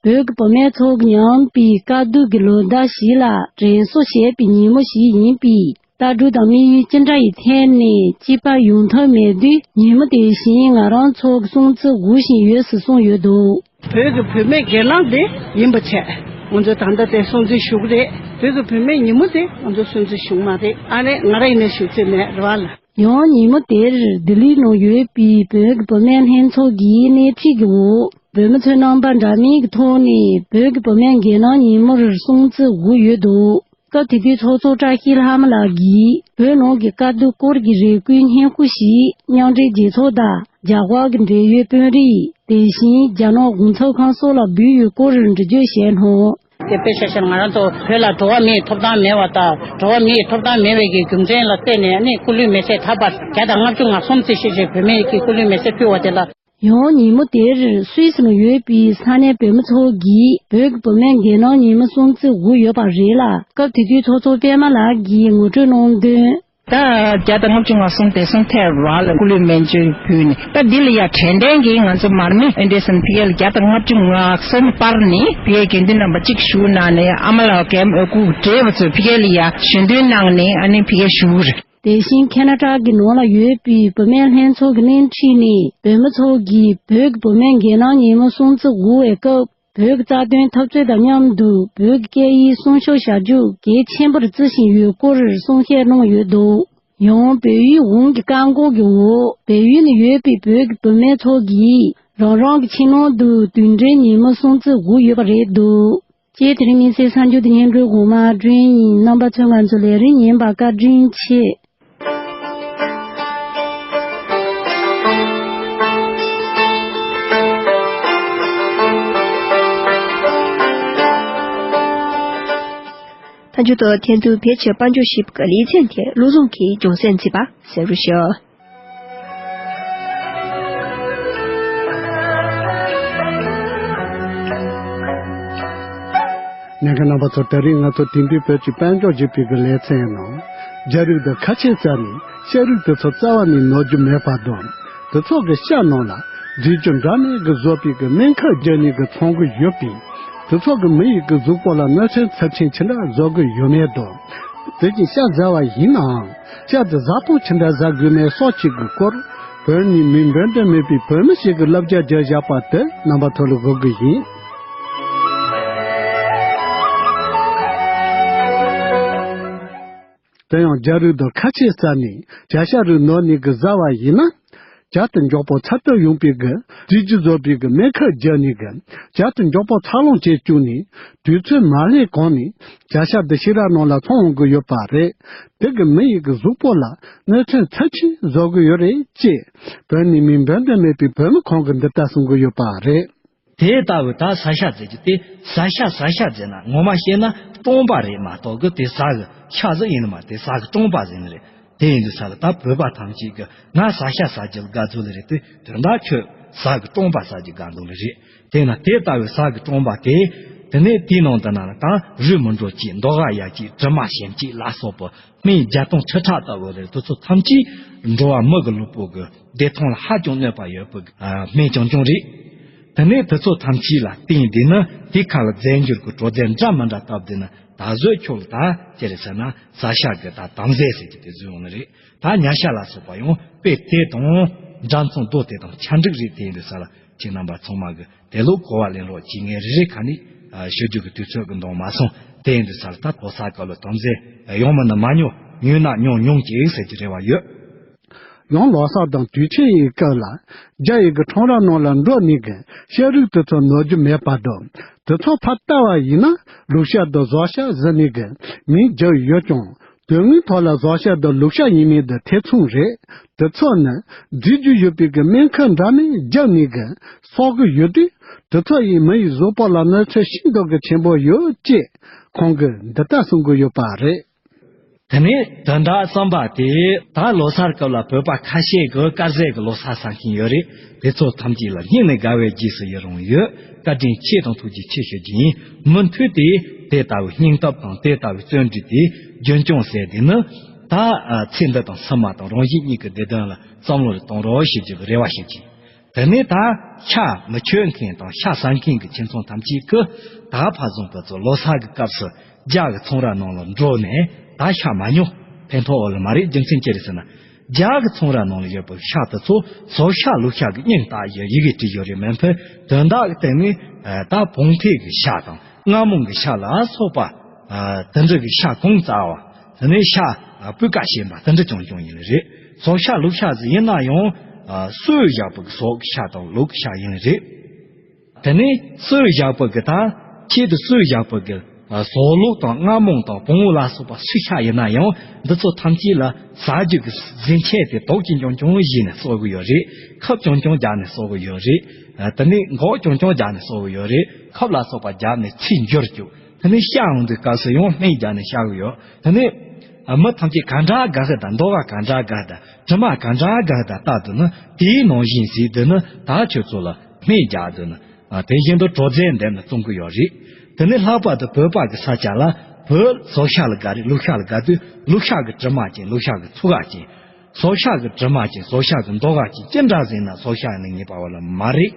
བོད་ཀྱི་བུད་མེད་ཚོ་གི་མཉམ་པའི་དཀའ་སྡུག་གི་ལོ་ཟླ་ཞིག་ལ་དྲན་གསོ་བྱེད་པའི་ཉིན་མོ་ཞིག་ཡིན་པས། ལྟ་གྲུབ་དང་དམིགས་ཡུལ་ཅི་འདྲ་ཡི་ཐད་ནས་གཅིག་པ་ཡོང་ཐབས་མེད་དུས། ཉིན་མོ་དེ་བཞིན་ང་རང་ཚོ་གི་སྲུང་བརྩི་དགོས་བཞིན་ཡོད་ཟེར་གསུངས་ཡོད་འདུག་བོད་ཀྱི་བུད་མེད་སྒེར་ལངས་དེ་ཡིན་པ་བྱས། ང་ཚོ་ད་ལྟ་དེ་སྲུང་བརྩི་ཞུ་གི་རེད། བོད་ཀྱི་བུད་མེད་ཉིན་མོ་དེ་ང་ཚོ་སྲུང་བརྩི་ཞུ་གི་མ་རེད། ཨ་ནི་ང་རང་ཡིན་ན་ཞུ་རྩིས་མེད་རེད་བ་ལ། ཡང་ཉིན་མོ་དེར་ལྡི་ལི་ནང་ཡོད་པའི་བོད་ཀྱི་བུད་མེད་ལྷན་ཚོགས་ཀྱི་སྣེ་ཁྲིད་ཀྱི་འོག་བོད་མི་ཚོས་རྣམ་པ་འདྲ་མིན་གྱི་ཐོག་ནས་བོད་ཀྱི་བུད་མེད་སྒེར་ལངས་ཉིན་མོར་སྲུང་བརྩི་དགོས་ཡོད་འདུག་སྐབས་དེ་དུས་ཚོགས་གཙོ་བཀྲ་ཤིས་ལྷ་མོ་ལགས་ཀྱིས་བོད་ནང་གི་དཀའ་སྡུག་སྐོར་གྱི་རེ་སྐུལ་སྙན་སྐུལ་ཞིག་མཉམ་འབྲེལ་རྒྱལ་ཚོགས་དང་རྒྱ་གར་གྱི་འབྲེལ་ཡོད་དཔོན་རིགས། དེ་བཞིན་རྒྱ་ནག་གོང་ཚོགས་ཁང་སོགས་ལ་འབུལ་ཡོད་སྐོར་འགྲེལ་བརྗོད་བྱས་སྣང་། དེ་དཔེ་ཆ་བཞག་ན་ང་རང་ཚོ་བོད་ལ་འགྲོ་བ་མིའི་ཐོབ་ཐང་མེད་པ་དང་། འགྲོ་བ་མིའི་ཐོབ་ཐང་མེད་པའི་གི་རྒྱུ་མཚན་ལ་བརྟེན་ནས་ནི་སྐུ་ལུས་མེ་སྲེག་ད་བར་བརྒྱ་དང་ལྔ་བཅུ་ང་གསུམ་ཙམ་ཞིག་བྱས། བུད་མེད་ཀྱི་སྐུ་ལུས་མེ་སྲེག་ཕུལ་བ་དེ་ལ། ཡང་ཉིན་མོ་དེར་སུད་སི་ནང་ཡོད་པའི་ས་གནས་བོད་མི་ཚོ་གིས་བོད་ཀྱི་བུད་མེད་འགན་ལེན་ཉིན་མོ་སྲུང་བརྩི་དགོས་ཡོད་པ་རེད་ལ། སྐབས་དེ་དུས་ཚོགས་གཙོ་པད་མ་ལགས་ཀྱིས་ངོ་སྤྲོད་གནང་དོན། ད་བརྒྱ་དང་ལྔ་བཅུ་ང་གསུམ་དེ་སོང་ཐལ་བ་ལ་སྐུ་ལུས་སྨན་བཅོས་ཕུལ་ནས། ད་འདི་ལ་ཡ་དྲན་རྟེན་གྱིས་ང་ཚོ་མར་མེ་ཨེན་ཌར་སན་ཕི་ཨེལ་བརྒྱ་དང་ལྔ་བཅུ་ང་གསུམ་སྤར་ནས་ཕ་གིའི་དགེ་འདུན་རྣམ་པ་གཅིག་བཞུགས་གནང་ནས། ཨ་མ་ལགས་གམ་ཨ་ཁུ་བགྲེས་པ་ཚོས་ཕ་གི་ལ་ཡ་ཞལ་འདོན་གནང་ནས། ཨ་ནི་ཕ་གིར་བཞུགས་རེད། དེ་བཞིན་ཁེ་ན་ཌ་གི་ནང་ལ་ཡོད་པའི་བུད་མེད་ལྷན་ཚོགས་ཀྱི་སྣེ་ཁྲིད་ནས་བོད་མི་ཚོ་གིས་བོད་ཀྱི་བུད་མེད་འགན་ལེན་ཉིན་མོ་སྲུང་བརྩི་དགོས་པའི་སྐབས། བོད་ཀྱི་རྩ་དོན་འཐབ་རྩོད་དང་མཉམ་དུ་བོད་ཀྱི་སྐད་ཡིག་སྲུང་སྐྱོབ་བྱ་རྒྱུ་གལ་ཆེན་པོར་བརྩི་བཞིན་ཡོད་སྐོར་གསུང་བཤད་གནང་ཡོད་འདུག་ཡང་བལ་ཡུལ་གོང་གི་བཀག་འགོག་གི་འོག་བལ་ཡུལ་ནང་ཡོད་པའི་བོད་ཀྱི་བུད་མེད་ཚོ་གིས་རང་རང་གི་ཁྱིམ་ནང་དུ་དུས་དྲན་ཉིན་མོ་སྲུང་བརྩི་དགོས་ཡོད་པ་རེད་འདུག་ཅེས་དེ་རིང་དམིགས་བསལ་གསར་འགྱུར་དེ་སྙན་སྒྲོན་གོང་མ་སྒྲོན་ཡིན། རྣམ་པ་ཚོས་ང་ཚོའི་ལས་རིམ་ཉན་པར་བཀའ་དྲིན་ཆེ། མཐའ་མཇུག་ཏུ་ཐེར་འདོན་བེད་སྤྱོད་དཔལ་འབྱོར་ཞིབ་ཀྱི་ལེ་ཚན་དེ་བློ་བཟང་གིས་རྒྱང་སྲིང་བྱས་པ་གསན་རོགས་ཞུ། ཉན་མཁན་རྣམ་པ་ཚོ། དེ་རིང་ང་ཚོ་དེང་དུས་བོད་ཀྱི་དཔལ་འབྱོར་ཞིབ་པའི་གི་ལེ་ཚན་ནང་རྒྱ་རིགས་དང་ཁ་ཆད་བཅད་ནས་ཤ་རིགས་དེ་ཚོ་རྩ་བ་ནས་ཉོ་རྒྱུ་མེད་པ་དང་། དེ་ཚོ་གི་ཤ་ནང་ལ་རྫས་རྒྱུ་འདྲ་མིན་གི་བཟོ་པའི་གི་སྨན་ཁབ་བརྒྱབ་ནས་གི་འཚོང་གི་ཡོད་པས། དེ་ཚོ་གི་མི་ཡི་གི་གཟུགས་པོ་ལ་གནོད་སྐྱོན་ཚབས་ཆེན་ཅི་འདྲ་བཟོ་གི་ཡོད་མེད་དང་། དེ་བཞིན་ཤ་བཟས་པ་ཡིན་ནའང་ཤ་དེ་བཟའ་བཏུང་ཅི་འདྲ་བཟའ་དགོས་མེད་སོགས་ཀྱི་གི་སྐོར། བོད་ནས་མིང་འབོད་འདོད་མེད་པའི་བོད་མི་ཞིག་གིས་བསླབ་བྱ་བརྒྱབ་བཞག་པ་དེ་རྣམ་པ་ཚོ་ལ་འགོད་གི་ཡིན། དེ་ཡང་རྒྱ་རིགས་དང་ཁ་ཆད་བཅད་ནས་བྱ་ཤ་རིགས་ཉོ་ནས་གི་བཟས་པ་ཡིན་ན། བྱ་དེ་མགྱོགས་པོ་ཚ་དྲོད་ཡོང་བའི་གི་རྫས་རྒྱུ་བཟོ་པའི་གི་སྨན་ཁབ་བརྒྱབ་ནས་གི་བྱ་དེ་མགྱོགས་པོ་འཚར་ལོངས་བྱེད་བཅུག་ནས། དུས་ཚོད་མ་སླེབས་གོང་ནས་བྱ་ཤ་དེ་ཤེས་རབ་ནང་ལ་འཚོང་འོང་གི་ཡོད་པ་རེད། དེ་གི་མི་ཡི་གི་གཟུགས་པོ་ལ་གནོད་སྐྱོན་ཚབས་ཆེན་བཟོ་གི་ཡོད་རེད་ཅེས། བོད་ནས་མིང་འབོད་འདོད་མེད་པའི་བོད་མི་ཁོང་གིས་འདི་ལྟར་གསུང་གི་ཡོད་པ་རེད། དེ་ལྟ་བུ་ད་ཟ་ཤ་ཟེར་རྒྱུ་དེ། ཟ་ཤ་ཟ་ཤ་ཟེར་ན་ངོ་མ་བཤད་ན་སྟོང་པ་རེད་མ་གཏོགས་གི་དེ་ཟ་གི་ཤ་ཟིག་ཡིན་ནི་མ་རེད། དེ་ཟ་གི་སྟོང་པ་ཟེར་ནི་རེད། དེ་ཡིན་དུས་ས་ལ་ད་བོད་པ་ཐམས་ཅད་ཀྱིས་ང་ཟ་ཤ་ཟ་རྒྱུ་ལ་དགའ་ཚོད་ལ་རེད་དེ། དོན་དག་ཁྱོད་ཟ་གི་སྟོང་པ་ཟ་རྒྱུ་དགའ་འདུག་ལ་རེད། དེས་ན་དེ་ལྟ་བུའི་ཟ་གི་སྟོང་པ་དེ། དེ་ནས་དེའི་ནང་དུ་ན་ད་རུས་མི་འགྲོ་ཅེས། མདོག་ཁ་ཡག་ཅེས། དྲི་མ་ཞིམ་ཅེས་ལ་སོགས་པ་སྨན་བརྒྱ་སྟོང་ཁྲི་ཕྲག་ལྟ་བུ་རེད། དེ་ཚོ་ཐམས་ཅད་འགྲོ་བ་མི་གི་ལུས་པོ་གི་བདེ་ཐང་ལ་ཧ་ཅང་གནོད་པ་ཡོད་པའི་སྨན་རྐྱང་རྐྱང་རེད། དེ་ནས་དེ་ཚོ་ཐམས་ཅད་ལ་བརྟེན་བསྡད་ན་དེའི་ཁ་ལ་རྫས་འགྱུར་གྱི་གྲོགས་རྫས་འདྲ་མི་འདྲ་བཏབ་བསྡད་ན། ད་གཟོད་ཁྱོད་ལ་ད་ཅི་རེད་ཟེར་ན་ཟ་ཤ་གི་ད་དམ་རྫས་ཟེར་གྱི་དེ་བཟོས་ཡོང་ནི་རེད། ད་ཉ་ཤ་ལ་སོགས་པ་ཡང་དཔེ་དེ་དང་འདྲ་མཚུངས་རྡོ་དེ་དང་ཆ་འགྲིག་རེད། དེ་ཡིན་དུས་ས་ལ་ཁྱེད་རྣམ་པ་ཚང་མ་གི་དེ་ལོ་གོ་བ་ལེན་རོགས་གྱིས། ངས་རེ་རེ་ཁ་ནས་ཨ་ཞུ་རྒྱུ་གི་དུས་ཚོད་ཀྱི་འདང་མ་སོང་། དེ་ཡིན་དུས་ས་ལ་ད་ལོ་གསར་སྐབས་ལ་དམ་རྫས་ཡང་མིན་ན་མ་ཉོ། ཉོས་ན་ཉུང་ཉུང་ཅིག་ཟེར་གྱི་རེ་བ་ཡོད། ཡང་ལོ་གསར་དང་དུས་ཆེན་ཡི་སྐབས་ལ་རྒྱ་ཡི་གི་ཁྲོམ་ར་ནང་ལ་འགྲོ་ནས་གི་ཤ་རིགས་དེ་ཚོ་ཉོ་རྒྱུ་མེད་པ་དང་། དེ་ཚོ་ཕར་བལྟ་བ་ཡིན་ན་ལུག་ཤ་དང་བཟོ་ཤ་ཟེར་ནས་གི་མིང་བརྒྱབ་ཡོད་ཀྱང་། དོན་དངོས་ཐོག་ལ་བཟོ་ཤ་དང་ལུག་ཤ་ཡིན་མིན་དེ་ཐེ་ཚོམ་རེད། དེ་ཚོ་ནི་རྫས་རྒྱུ་ཡོད་པའི་གི་སྨན་ཁབ་འདྲ་མིན་བརྒྱབ་ནས་གི་གསོག་གི་ཡོད་དུས། དེ་ཚོ་ཡིས་མི་ཡི་གཟུགས་པོ་ལ་གནོད་འཚེ་ཤིན་ཏུ་གི་ཆེན་པོ་ཡོད་ཅེས་ཁོང་གིས་འདི་ལྟར་གསུང་གི་ཡོད་པ་རེད། དེ་ནས་དོན་དག་གསུམ་པ་དེ། ད་ལོ་གསར་སྐབས་ལ་བོད་པ་ཁ་ཤས་ཀྱིས་དཀར་ཟས་ཀྱི་ལོ་གསར་ཟ་མཁན་ཡོད་རེད། དེ་ཚོ་ཐམས་ཅད་ལ་སྙིང་ནས་དགའ་བའི་རྗེས་སུ་ཡི་རང་ཡོད། བཀའ་དྲིན་ཆེ་དང་ཐུགས་རྗེ་ཆེ་ཞུ་རྒྱུ་ཡིན། མུ་མཐུད་དེ་དེ་ལྟ་བུའི་སྙིང་སྟོབས་དང་དེ་ལྟ་བུའི་བརྩོན་འགྲུས་དེ་རྒྱུན་སྐྱོང་བྱས་ཏེ་ནི། ད་ཚེ་འདི་དང་ཕྱི་མ་དང་རང་གཞན་གཉིས་ཀྱི་བདེ་དོན་ལ་བསམ་བློ་རེ་གཏོང་རོགས་ཞུ་རྒྱུ་གི་རེ་བ་ཞུ་རྒྱུ་ཡིན། དེ་ནས་ད་ཤ་མི་མཆོད་མཁན་དང་ཤ་ཟ་མཁན་གྱི་ཁྱིམ་ཚང་ཐམས་ཅད་ཀྱིས་ད་ཕར་བཟུང་བོད་ཚོ་ལོ་གསར་གྱི་སྐབས་སུ་རྒྱ་གི་ཚོང་ར་ནང་ལ་འགྲོ་ནས་ད་ཤ་མ་ཉོ། ཕན་ཐོགས་འོ་ལ་མ་རེད། རྒྱུ་མཚན་ཅི་རེད་ཟེར་ན། རྒྱ་གི་ཚོང་ར་ནང་ལ་ཡོད་པའི་ཤ་དེ་ཚོ་བཟོ་ཤ་ལུག་ཤ་གི་མིང་བཏགས་ཡོད། ཡི་གེ་བྲིས་ཡོད་རེད་མིན་ཕུད། དོན་དག་གི་སྟེང་ནས་ད་བོང་ཕུད་ཀྱི་ཤ་དང་། རྔ་མོང་གི་ཤ་ལ་སོགས་པ། ཨ། དེ་འདྲ་གི་ཤ་གོང་བཙའ་བ། དེ་ནས་ཤ་ཨ་སྤུས་ཀ་ཞན་པ་དེ་འདྲ་རྐྱང་རྐྱང་ཡིན་ནི་རེད། བཟོ་ཤ་ལུག་ཤ་ཟིག་ཡིན་ན་ཡང་། ཨ། སོས་བཞག་པའི་གི་ཟོག་གི་ཤ་དང་ལུག་གི་ཤ་ཡིན་ནི་རེད། དེ་ནས་སོས་བཞག་པའི་གི་ད་ཆེད་དུ་སོས་བཞག་པའི་གི་ཨ་ཟོག་ལུག་དང་རྔ་མོང་དང་བོང་བུ་ལ་སོགས་པ་སུ་ཤ་ཡིན་ན་ཡང་། འདི་ཚོ་ཐམས་ཅད་ལ་ཟ་རྒྱུ་གི་རྫུན་ཆས་དེ་དོག་ཅིག་རྐྱང་རྐྱང་བཞེས་ནས་གསོག་གི་ཡོད་རེད། ཁབ་རྐྱང་རྐྱང་རྒྱག་ནས་གསོག་གི་ཡོད་རེད། ཨ། དེ་ནས་འགོག་རྐྱང་རྐྱང་རྒྱག་ནས་གསོག་གི་ཡོད་རེད། ཁབ་ལ་སོགས་པ་རྒྱག་ནས་ཚིག་འགྱུར་བཅུག་དེ་ནས་ཤ་འོང་དུས་སྐབས་སུ་ཡང་སྨན་རྒྱག་ནས་ཤ་གི་ཡོད། དེ་ནས་མི་ཐམས་ཅད་ག་འདྲ་དགའ་གི་དང་། ཟློས་གར་ག་འདྲ་དགའ་དང་། དྲི་མ་ག་འདྲ་དགའ་དང་ལྟ་དུས་ན། དེའི་ནང་བཞིན་ཟེར་དུས་ན། ད་ཁྱོད་ཚོ་ལ་སྨན་རྒྱག་དུས་ན། ཨ། དེ་བཞིན་དུ་དྲོ་རྫས་འདེམས་ནས་བཙོང་གི་ཡོད་རེད། དེ་ནས་ལྷག་པར་དུ་བོད་པ་གི་ས་ཆ་ལ་བོད་ཟོག་ཤ་ལ་དགའ་རེད། ལུག་ཤ་ལ་དགའ་དུས་ལུག་ཤ་གི་དྲི་མ་ཅན། ལུག་ཤ་གི་ཚུ་ག་ཅན། ཟོག་ཤ་གི་དྲི་མ་ཅན། ཟོག་ཤ་གི་ཟློས་གར་ཅན། ཅི་འདྲ་ཟིན་ན་ཟོག་ཤ་ནི་ངེས་པ་བ་ལ་མ་རེད།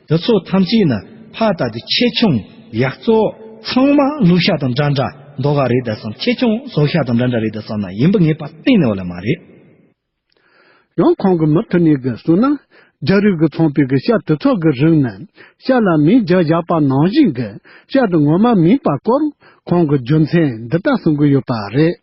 དེ་ཚོ་ཐམས་ཅད་ནི་ཕར་ལྟ་དུས་ཆེ་ཆུང་ཡག་བཙོག་ཚང་མ་ལུག་ཤ་དང་འདྲ་འདྲ་ཟློས་གར་རེད་ད་བསམ། ཆེ་ཆུང་ཟོག་ཤ་དང་འདྲ་འདྲ་རེད་ད་བསམ་ན་ཡིན་པ་ངེས་པ་གཏན་ནས་བ་ལ་མ་རེད། ཡང་ཁོང་གི་མུ་མཐུད་ནས་གི་གསུངས་ན། རྒྱ་རིགས་ཀྱིས་ཚོང་པའི་གི་ཤ་དེ་ཚོ་གི་རིགས་ནི་ཤ་ལ་སྨན་རྒྱག་བཞག་པ་ནང་བཞིན་གི་ཤ་དེ་ངོ་མ་མིན་པ་སྐོར་ཁོང་གི་རྒྱུ་མཚན་འདི་ལྟར་གསུང་གི་ཡོད་པ་རེད།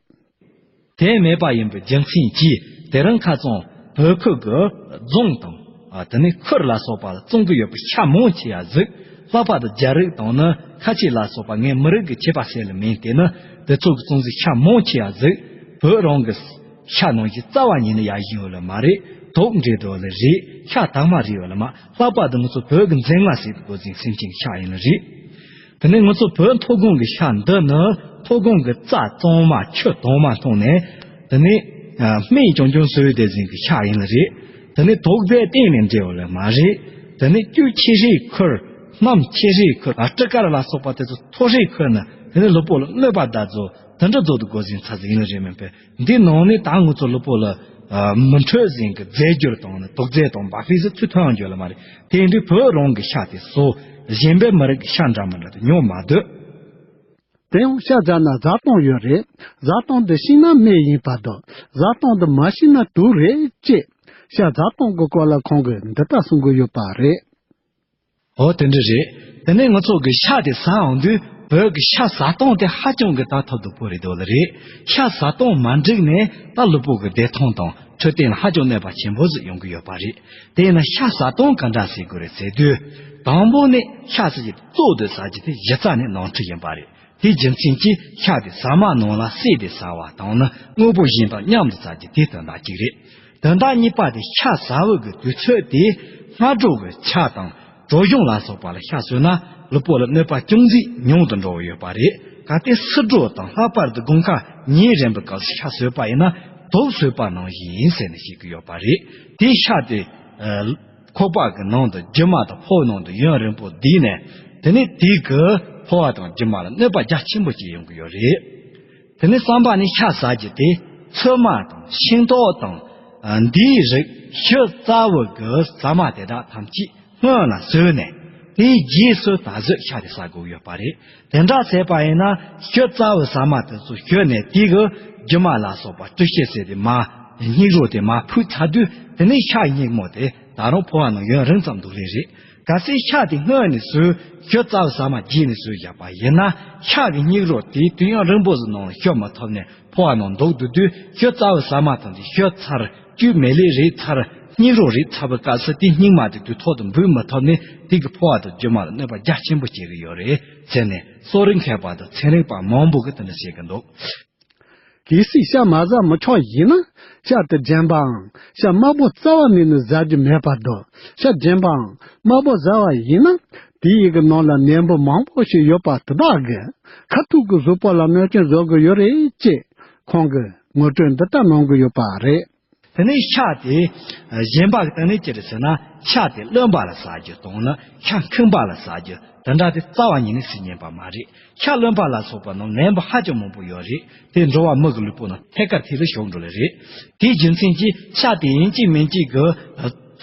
དེ་མེད་པ་ཡིན་པའི་རྒྱུ་མཚན་གྱིས་དེ་རིང་ཁ་སང་བོད་ཁུལ་གྱི་རྫོང་དང་། ཨ། དེ་ནས་ཁུལ་ལ་སོགས་པ་ལ་བཙོང་གི་ཡོད་པའི་ཤ་མང་ཆེ་ཡ་ཟིག། ལྷག་པར་དུ་རྒྱ་རིགས་དང་ནི་ཁ་ཆེ་ལ་སོགས་པ་ངའི་མི་རིགས་ཀྱི་ཁྱད་པར་སེལ་ལ་མིན་ཏེ་ནི། དེ་ཚོ་གི་བཙོང་ཟིག་ཤ་མང་ཆེ་ཡ་ཟིག། བོད་རང་གི་ཤ་ནང་བཞིན་རྩ་བ་ཉིད་ནས་ཡག་ཤོས་ཡོད་ལ་མ་རེད། དོག་འདྲེས་འདུག་ལ་རེད། ཤ་དྭངས་མ་རེད་ཡོད་ལ་མ། ལྷག་པར་དུ་ང་ཚོ་བོད་ཀྱི་མཛེས་མ་ཟེར་དགོས་ཟིན་སེམས་ཅན་གྱི་ཤ་ཡིན་ལ་རེད། དེ་ནས་ང་ཚོ་བོད་མཐོ་སྒང་གི་ཤ་འདི་ནི་མཐོ་སྒང་གི་རྩྭ་གཙང་མ་ཆུ་དྭངས་མ་འཐུང་ནས། དེ་ནས་ཨ་སྨན་རྐྱང་རྐྱང་བཟོས་བསྡད་ཟིན་གྱི་ཤ་ཡིན་ལ་རེད། དེ་ནས་དོག་རྫས་གཏན་ནས་འདྲེས་ཡོད་ལ་མ་རེད། དེ་ནས་སྐྱུར་ཆེ་ཧྲིལ་ཁུར། སྣུམ་ཆེ་ཧྲིལ་ཁུར། ཨ། སྤྲི་དཀར་ལ་སོགས་པ་དེ་ཚོ་མཐོ་ཧྲིལ་ཁུར་ནི་དེ་ནས་ལུས་པོ་ལ་གནོད་པ་ད་ཚོ་དེ་འདྲ་བཟོ་དུ་དགོས་ཟིན་ཚ་ཟིག་ཡིན་ལ་རེད། མིན་པས། འདི་ནང་ནས་ད་ང་ཚོ་ལུས་པོ་ལ་ཨ་མི་འཕྲོད་ཟིན་གྱི་རྫས་འགྱུར་དང་ནི་དོག་རྫས་དང་འབའ་ཕི་ཟི་ཚུར་ཐོན་ཡང་འགྱུར་ལ་མ་རེད། དེ་འདྲའི་བོད་རང་གི་ཤ་དེ་བཟོ། གཞན་པའི་མི་རིགས་ཀྱི་ཤ་འདྲ་མི་འདྲ་དེ་ཉོ་མ་འདོད། དེ་ཡང་ཤ་བཟའ་ན་བཟའ་བཏུང་ཡོད་རེད། བཟའ་བཏུང་དེ་ཤིང་ནགས་སྨན་ཡིན་པ་དང་། བཟའ་བཏུང་དེ་མ་ཤིང་ནགས་དུག་རེད་ཅེས། ཤ་བཟའ་བཏུང་གི་སྐོར་ལ་ཁོང་གིས་འདི་ལྟར་གསུང་གི་ཡོད་པ་རེད། འོ། དེ་འདྲ་རེད། དེ་ནས་ང་ཚོ་གི་ཤ་དེ་ཟ་འོང་དུས་བོད་ཀྱི་ཤ་བཟའ་བཏུང་དེ་ཧ་ཅང་གི་ད་ཐོབ་སྡུག་པོ་རེད་འདུག་ལ་རེད། ཤ་བཟའ་བཏུང་མ་འགྲིག་ནས་ད་ལུས་པོ་གི་བདེ་ཐང་དང་འཕྲོད་བསྟེན་ལ་ཧ་ཅང་གནོད་པ་ཆེན་པོ་ཟིག་ཡོང་གི་ཡོད་པ་རེད། དེ་ཡིན་ན་ཤ་བཟའ་བཏུང་ག་འདྲ་ཟེར་དགོས་རེད་ཟེར་དུས། དང་པོ་ནས་ཤ་ཟ་རྒྱུ་དེ་བཙོ་དུས་ཟ་རྒྱུ་དེ་གཞི་རྩ་ནས་ནོར་འཁྲུལ་ཡིན་པ་རེད། དེའི་རྒྱུ་མཚན་གྱིས་ཤ་དེ་ཟ་མ་ནང་ལ་བསྲེས་ཏེ་ཟ་བ་དང་ནི་དངོས་པོ་གཞན་དང་མཉམ་དུ་ཟ་རྒྱུ་དེ་དོན་དག་གཅིག་རེད། དོན་དག་གཉིས་པ་དེ་ཤ་ཟ་བའི་གི་དུས་ཚོད་དེ་སྔ་དྲོ་གི་ཆ་དང་དྲོ་གཞོང་ལ་སོགས་པ་ལ་ཤ་ཟོས་ན་ལུས་པོ་ལ་གནོད་པ་ཅུང་ཟད་ཉུང་དུ་འགྲོ་བ་ཡོད་པ་རེད། གལ་ཏེ་སྲིད་དྲོ་དང་ལྷག་པར་དུ་དགོང་ཁ་ཉིན་རན་པའི་སྐབས་སུ་ཤ་ཟོས་པ་ཡིན་ན་དུག་ཟོས་པ་ནང་བཞིན་ཡིན་ཟེར་ནས་བཤད་ཀྱི་ཡོད་པ་རེད། དེ་ཤ་དེ་ཨ་ཁོག་པ་གི་ནང་དུ་རྒྱུ་མ་དང་ཕོ་བའི་ནང་དུ་ཡུན་རིང་པོ་བསྡུས་ནས། དེ་ནས་དེ་གི་ཕོ་བ་དང་རྒྱུ་མ་ལ་གནོད་པ་རྒྱ་ཆེན་པོ་ཅིག་ཡོང་གི་ཡོད་རེད། དེ་ནས་གསུམ་པ་ནི་ཤ་ཟ་རྒྱུ་དེ་ཚོད་མ་དང་ཤིང་ཏོག་དང་། ཨ། འདིའི་རིགས་ཞིབ་ཚགས་པོ་གི་ཟ་མ་དེ་དག་ཐམས་ཅད་སྔོན་ལ་ཟོས་ནས་དེའི་རྗེས་སུ་ད་གཟོད་ཤ་དེ་ཟ་དགོས་ཡོད་པ་རེད། དེ་འདྲ་བྱས་པ་ཡིན་ན་ཞིབ་ཚགས་པོ་ཟ་མ་དེ་ཚོ་ཞོན་ནས་དེ་གི་རྒྱུ་མ་ལ་སོགས་པ་དྲི་ཤེས་ཟེར་དེ་མ། སྙིགས་རོ་དེ་མ་ཕུད་ཚར་དུས་དེ་ནས་ཤ་སྙིགས་མོ་དེ་ད་རུང་ཕོ་བ་ནང་ཡུན་རིང་ཙམ་འདུག་ལེ་རེད། གལ་སྲིད་ཤ་དེ་སྔོན་ནས་ཟོས། ཞིབ་ཚགས་པོ་ཟ་མ་རྗེས་ནས་ཟོས་བཞག་པ་ཡིན་ན། ཤ་གི་སྙིགས་རོ་དེ་དུས་ཡུན་རིང་པོ་ཟིག་ནང་ལ་ཞིབ་མ་ཐོབ་ནས་ཕོ་བ་ནང་འདུག་སྡོད་དུས། ཞིབ་ཚགས་པོ་ཟ་མ་ཐམས་ཅད་ཞིབ་ཚར། བཅུད་མེད་ལེ་རེད་ཚར། སྙིགས་རོ་རེད་ཚར་བའི་སྐབས་སུ་དེ་སྙིགས་མ་དེ་དུས་ཐོག་ཏུ་འབུད་མ་ཐུབ་ནས་དེ་གི་ཕོ་བ་དང་རྒྱུ་མ་ལ་གནོད་པ་རྒྱ་ཆེན་པོ་སྐྱེལ་གི་ཡོད་རེད་ཟེར་ནས། གསོ་རིག་མཁས་པ་དང་ཚན་རིག་པ་མང་པོ་གིས་དེ་འདྲ་བཤད་གི་འདུག། གལ་སྲིད་ཤ་མ་ཟ་མི་ཆོག་ཡིན་ན། ཤ་དེ་རྒྱན་པའམ་ཤ་དམར་པོ་རྩ་བ་ནས་ནི་ཟ་རྒྱུ་མེད་པར་འདུག། ཤ་རྒྱན་པའམ་དམར་པོ་ཟ་བ་ཡིན་ན། དེ་ཡི་གི་ནང་ལ་ནད་འབུ་མང་པོ་ཞིག་ཡོད་པ་དེ་དག་གིས་ཁ་ཐུག་གི་གཟུགས་པོ་ལ་གནོད་སྐྱོན་བཟོ་གི་ཡོད་རེད་ཅེས་ཁོང་གིས་ངོ་སྤྲོད་འདི་ལྟར་གནང་གི་ཡོད་པ་རེད། དེ་ནས་ཤ་དེ་གཞན་པ་གི་སྟེང་ནས་ཅི་རེད་ཟེར་ན། ཤ་དེ་རློན་པ་ལ་ཟ་རྒྱུ་དང་ནི་ཤ་ཁེངས་པ་ལ་ཟ་རྒྱུ་དེ་འདྲ་དེ་རྩ་བ་ཉིད་ནས་སྲིད་ཉན་པ་མ་རེད། ཤ་རློན་པ་ལ་སོགས་པ་ནང་ནད་འབུ་ཧ་ཅང་མང་པོ་ཡོད་རེད། དེ་འགྲོ་བ་མི་གི་ལུས་པོ་ནང་ཐད་ཀར་ཐད་དུ་ཤོར་འགྲོ་ལེ་རེད། དེའི་རྒྱུ་མཚན་གྱིས་ཤ་དེ་ཡིན་གཅིག་མིན་གཅིག་གི་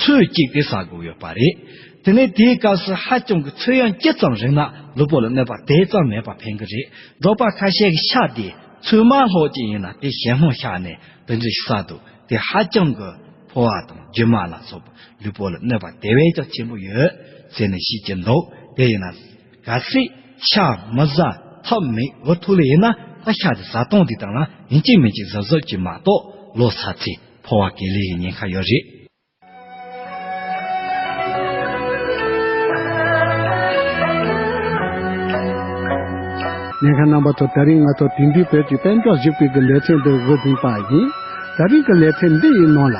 ཚོད་གཅིག་དེ་ཟ་དགོས་ཡོད་པ་རེད། དེ་ནས་དེའི་སྐབས་སུ་ཧ་ཅང་གི་ཚོད་ཡུན་ཅི་ཙམ་རིང་ན་ལུས་པོ་ལ་གནོད་པ་དེ་ཙམ་མེད་པ་ཕན་གི་རེད། འབྲོག་པ་ཁ་ཤས་ཀྱི་ཤ་དེ་ཚོད་མ་ལྷག་ཅིག་ཡིན་ན་དེ་ཞལ་སྔོན་བཤགས་ནས་དེ་འདྲ་ཞིག་ཟ་འདུག། དེ་ཧ་ཅང་གི་ཕོ་བ་དང་རྒྱུ་མ་ལ་སོགས་པ་ལུས་པོ་ལ་གནོད་པ་དེ་བས་ཀྱང་ཆེན་པོ་ཡོད་ཟེར་ནས་བཤད་ཀྱི་འདུག། དེ་ཡིན་ན་གལ་སྲིད་ཤ་མི་ཟ་ཐབས་མེད་འུ་ཐུག་ལེ་ཡིན་ན། ད་ཤ་དེ་ཟ་སྟངས་དེ་དང་ལ་ཡིན་གཅིག་མིན་གཅིག་གཟབ་གཟབ་ཅིག་མ་གཏོགས་ལོ་ཚ་ཚེ་ཕོ་བ་གས་ལེ་ཡི་ཉེན་ཁ་ཡོད་རེད། ཉན་མཁན་རྣམ་པ་ཚོ། ད་རིང་ང་ཚོ་དེང་དུས་བོད་ཀྱི་དཔལ་འབྱོར་ཞིབ་པའི་གི་ལེ་ཚན་འདི་འགོ་འཛིན་པ་ཡིན། ད་རིང་གི་ལེ་ཚན་འདི་ཡི་ནང་ལ་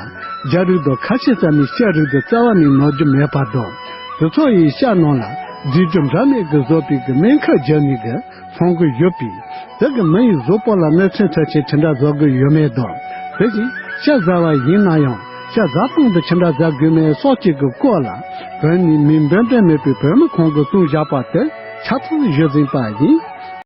རྒྱ་རིགས་དང་ཁ་ཆེ་ས་མིས་ཤ་རིགས་འདི་རྩ་བ་ནས་ནོར་རྒྱུ་མེད་པ་དང་། དེ་ཚོ་ཡིས་ཤ་ནང་ལ་རྫས་འགྱུར་འདྲ་མིན་གི་བཟོ་པའི་གི་སྨན་ཁབ་བརྒྱབ་ནས་གི་ མཐོང་གི་ཡོད་པས། དེ་གི་མི་ཡི་གཟུགས་པོ་ལ་གནོད་འཚེ་ཚབས་ཆེན་ཅི་འདྲ་བཟོ་དགོས་ཡོད་མེད་དང་། དེ་བཞིན་ཤ་ཟ་བ་ཡིན་ན་ཡང་ཤ་ཟ་སྟངས་དེ་ཅི་འདྲ་ཟ་དགོས་མེད་སོགས་ཀྱི་གི་སྐོར་ལ། བོད་ནས་མིང་འབོད་འདོད་མེད་པའི་བོད་མི་ཁོང་གིས་གསུངས་བཞག་པ་དེ་ཆ་ཚང་ཞུས་ཟིན་པ་ཡིན།